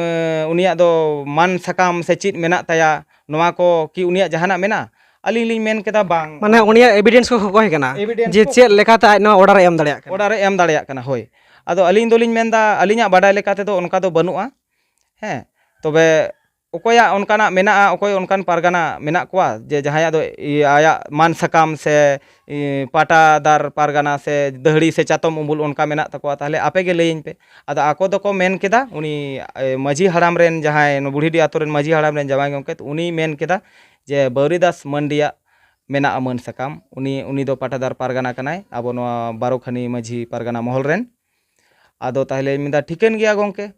ᱩᱱᱤᱭᱟᱜ ᱫᱚ ᱢᱟᱱ ᱥᱟᱠᱟᱢ ᱥᱮ ᱪᱮᱫ ᱢᱮᱱᱟᱜ ᱛᱟᱭᱟ, ᱱᱚᱣᱟ ᱠᱚ ᱠᱤ ᱩᱱᱤᱭᱟᱜ ᱡᱟᱦᱟᱱᱟᱜ ᱢᱮᱱᱟᱜᱼᱟ? ᱟᱹᱞᱤᱧ ᱞᱤᱧ ᱢᱮᱱ ᱠᱮᱫᱟ, ᱵᱟᱝ᱾ ᱢᱟᱱᱮ ᱩᱱᱤᱭᱟᱜ ᱮᱵᱷᱤᱰᱮᱱᱥ ᱠᱚ ᱠᱷᱚᱠᱚᱭ ᱠᱟᱱᱟ, ᱮᱵᱷᱤᱰᱮᱱᱥ ᱡᱮ ᱠᱚ ᱪᱮᱫ ᱞᱮᱠᱟᱛᱮ ᱟᱡ ᱱᱚᱣᱟ ᱚᱰᱟᱨ ᱮ ᱮᱢ ᱫᱟᱲᱮᱭᱟᱜ ᱠᱟᱱᱟ᱾ ᱚᱰᱟᱨ ᱮ ᱮᱢ ᱫᱟᱲᱮᱭᱟᱜ ᱠᱟᱱᱟ, ᱦᱳᱭ᱾ ᱟᱫᱚ ᱟᱹᱞᱤᱧ ᱫᱚᱞᱤᱧ ᱢᱮᱱᱫᱟ, ᱟᱹᱞᱤᱧᱟᱜ ᱵᱟᱰᱟᱭ ᱞᱮᱠᱟ ᱛᱮᱫᱚ ᱚᱱᱠᱟ ᱫᱚ ᱵᱟᱹᱱᱩᱜᱼᱟ, ᱦᱮᱸ᱾ ᱛᱚᱵᱮ ᱚᱠᱚᱭᱟᱜ ᱚᱱᱠᱟᱱᱟᱜ ᱢᱮᱱᱟᱜᱼᱟ, ᱚᱠᱚᱭ ᱚᱱᱠᱟᱱ ᱯᱟᱨᱜᱟᱱᱟ ᱢᱮᱱᱟᱜ ᱠᱚᱣᱟ ᱡᱮ ᱡᱟᱦᱟᱸᱭᱟᱜ ᱫᱚ ᱤᱭᱟᱹ ᱟᱭᱟᱜ ᱢᱟᱱ ᱥᱟᱠᱟᱢ ᱥᱮ, ᱤ, ᱯᱟᱴᱟᱫᱟᱨ ᱯᱟᱨᱜᱟᱱᱟ ᱥᱮ ᱫᱟᱹᱦᱲᱤ ᱥᱮ ᱪᱟᱛᱚᱢ ᱩᱢᱩᱞ ᱚᱱᱠᱟ ᱢᱮᱱᱟᱜ ᱛᱟᱠᱚᱣᱟ, ᱛᱟᱦᱚᱞᱮ ᱟᱯᱮ ᱜᱮ ᱞᱟᱹᱭᱟᱹᱧ ᱯᱮ᱾ ᱟᱫᱚ ᱟᱠᱚ ᱫᱚᱠᱚ ᱢᱮᱱ ᱠᱮᱫᱟ, ᱩᱱᱤ, ᱮ, ᱢᱟᱹᱡᱷᱤ ᱦᱟᱲᱟᱢ ᱨᱮᱱ ᱡᱟᱦᱟᱸᱭ ᱱᱚᱣᱟ ᱵᱩᱲᱦᱤᱰᱤ ᱟᱛᱳ ᱨᱮᱱ ᱢᱟᱹᱡᱷᱤ ᱦᱟᱲᱟᱢ ᱨᱮᱱ ᱡᱟᱶᱟᱭ ᱜᱚᱢᱠᱮ, ᱩᱱᱤᱭ ᱢᱮᱱ ᱠᱮᱫᱟ ᱡᱮ ᱵᱟᱹᱣᱨᱤᱫᱟᱥ ᱢᱟᱹᱱᱰᱤᱭᱟᱜ ᱢᱮᱱᱟᱜᱼᱟ ᱢᱟᱹᱱ ᱥᱟᱠᱟᱢ, ᱩᱱᱤ, ᱩᱱᱤ ᱫᱚ ᱯᱟᱴᱟᱫᱟᱨ ᱯᱟᱨᱜᱟᱱᱟ ᱠᱟᱱᱟᱭ, ᱟᱵᱚ ᱱᱚᱣᱟ ᱵᱟᱨᱚ ᱠᱷᱟᱹᱱᱤ ᱢᱟᱹᱡᱷᱤ ᱯᱟᱨᱜᱟᱱᱟ ᱢᱚᱦᱚᱞ ᱨᱮᱱ᱾ ᱟᱫᱚ ᱛᱟᱦᱚᱞᱮᱧ ᱢᱮᱱᱫᱟ, ᱴᱷᱤᱠᱟᱹᱱ ᱜᱮᱭᱟ ᱜᱚᱢᱠᱮ,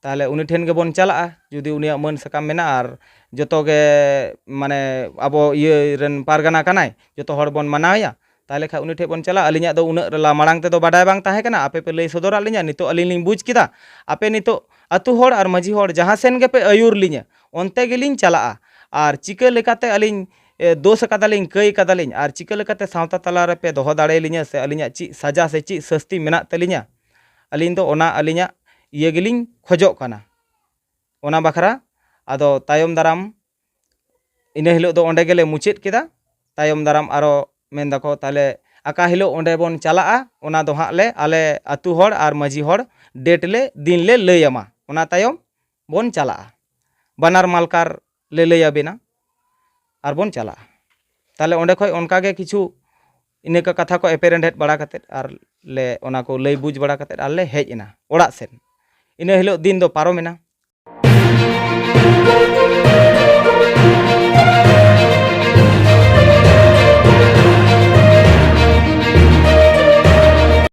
ᱛᱟᱦᱚᱞᱮ ᱩᱱᱤ ᱴᱷᱮᱱ ᱜᱮᱵᱚᱱ ᱪᱟᱞᱟᱜᱼᱟ, ᱡᱩᱫᱤ ᱩᱱᱤᱭᱟᱜ ᱢᱟᱹᱱ ᱥᱟᱠᱟᱢ ᱢᱮᱱᱟᱜᱼᱟ ᱟᱨ ᱡᱚᱛᱚ ᱜᱮ, ᱢᱟᱱᱮ, ᱟᱵᱚ ᱤᱭᱟᱹ ᱨᱮᱱ ᱯᱟᱨᱜᱟᱱᱟ ᱠᱟᱱᱟᱭ, ᱡᱚᱛᱚ ᱦᱚᱲ ᱵᱚᱱ ᱢᱟᱱᱟᱣᱮᱭᱟ, ᱛᱟᱦᱚᱞᱮ ᱠᱷᱟᱱ ᱩᱱᱤ ᱴᱷᱮᱱ ᱵᱚᱱ ᱪᱟᱞᱟᱜᱼᱟ᱾ ᱟᱹᱞᱤᱧᱟᱜ ᱫᱚ ᱩᱱᱟᱹᱜ ᱨᱮᱞᱟ ᱢᱟᱲᱟᱝ ᱛᱮᱫᱚ ᱵᱟᱰᱟᱭ ᱵᱟᱝ ᱛᱟᱦᱮᱸ ᱠᱟᱱᱟ, ᱟᱯᱮ ᱯᱮ ᱞᱟᱹᱭ ᱥᱚᱫᱚᱨᱟᱫ ᱞᱤᱧᱟ, ᱱᱤᱛᱚᱜ ᱟᱹᱞᱤᱧ ᱞᱤᱧ ᱵᱩᱡᱽ ᱠᱮᱫᱟ᱾ ᱟᱯᱮ ᱱᱤᱛᱚᱜ ᱟᱹᱛᱩ ᱦᱚᱲ ᱟᱨ ᱢᱟᱹᱡᱷᱤ ᱦᱚᱲ ᱡᱟᱦᱟᱸ ᱥᱮᱱ ᱜᱮᱯᱮ ᱟᱹᱭᱩᱨ ᱞᱤᱧᱟ, ᱚᱱᱛᱮ ᱜᱮᱞᱤᱧ ᱪᱟᱞᱟᱜᱼᱟ᱾ ᱟᱨ ᱪᱤᱠᱟᱹ ᱞᱮᱠᱟᱛᱮ ᱟᱹᱞᱤᱧ, ᱮ, ᱫᱳᱥ ᱟᱠᱟᱫᱟᱞᱤᱧ, ᱠᱟᱹᱭ ᱠᱟᱫᱟᱞᱤᱧ, ᱟᱨ ᱪᱤᱠᱟᱹ ᱞᱮᱠᱟᱛᱮ ᱥᱟᱶᱛᱟ ᱛᱟᱞᱟ ᱨᱮᱯᱮ ᱫᱚᱦᱚ ᱫᱟᱲᱮᱭᱟᱞᱤᱧᱟ ᱥᱮ ᱟᱹᱞᱤᱧᱟᱜ ᱪᱮᱫ ᱥᱟᱡᱟ ᱥᱮ ᱪᱮᱫ ᱥᱟᱹᱥᱛᱤ ᱢᱮᱱᱟᱜ ᱛᱟᱹᱞᱤᱧᱟ, ᱟᱹᱞᱤᱧ ᱫᱚ ᱚᱱᱟ ᱟᱹᱞᱤᱧᱟᱜ ᱤᱭᱟᱹ ᱜᱮᱞᱤᱧ ᱠᱷᱚᱡᱚᱜ ᱠᱟᱱᱟ᱾ ᱚᱱᱟ ᱵᱟᱠᱷᱨᱟ ᱟᱫᱚ ᱛᱟᱭᱚᱢ ᱫᱟᱨᱟᱢ ᱤᱱᱟᱹ ᱦᱤᱞᱳᱜ ᱫᱚ ᱚᱸᱰᱮ ᱜᱮᱞᱮ ᱢᱩᱪᱟᱹᱫ ᱠᱮᱫᱟ᱾ ᱛᱟᱭᱚᱢ ᱫᱟᱨᱟᱢ ᱟᱨᱚ ᱢᱮᱱ ᱫᱟᱠᱚ, ᱛᱟᱦᱞᱮ ᱟᱠᱟ ᱦᱤᱞᱳᱜ ᱚᱸᱰᱮ ᱵᱚᱱ ᱪᱟᱞᱟᱜᱼᱟ, ᱚᱱᱟ ᱫᱚ ᱦᱟᱸᱜ ᱞᱮ ᱟᱞᱮ ᱟᱹᱛᱩ ᱦᱚᱲ ᱟᱨ ᱢᱟᱹᱡᱷᱤ ᱦᱚᱲ ᱰᱮᱴ ᱞᱮ, ᱫᱤᱱ ᱞᱮ ᱞᱟᱹᱭ ᱟᱢᱟ, ᱚᱱᱟ ᱛᱟᱭᱚᱢ ᱵᱚᱱ ᱪᱟᱞᱟᱜᱼᱟ᱾ ᱵᱟᱱᱟᱨ ᱢᱟᱞᱠᱟᱨ ᱞᱮ ᱞᱟᱹᱭ ᱟᱵᱮᱱᱟ ᱟᱨ ᱵᱚᱱ ᱪᱟᱞᱟᱜᱼᱟ᱾ ᱛᱟᱦᱞᱮ ᱚᱸᱰᱮ ᱠᱷᱚᱡ ᱚᱱᱠᱟ ᱜᱮ ᱠᱤᱪᱷᱩ ᱤᱱᱟᱹ ᱠᱚ ᱠᱟᱛᱷᱟ ᱠᱚ ᱮᱯᱮᱨᱮᱸᱰᱮᱫ ᱵᱟᱲᱟ ᱠᱟᱛᱮᱫ ᱟᱨ ᱞᱮ ᱚᱱᱟ ᱠᱚ ᱞᱟᱹᱭ ᱵᱩᱡᱽ ᱵᱟᱲᱟ ᱠᱟᱛᱮᱫ ᱟᱨ ᱞᱮ ᱦᱮᱡ ᱮᱱᱟ ᱚᱲᱟᱜ ᱥᱮᱫ᱾ ᱤᱱᱟᱹ ᱦᱤᱞᱳᱜ ᱫᱤᱱ ᱫᱚ ᱯᱟᱨᱚᱢᱮᱱᱟ᱾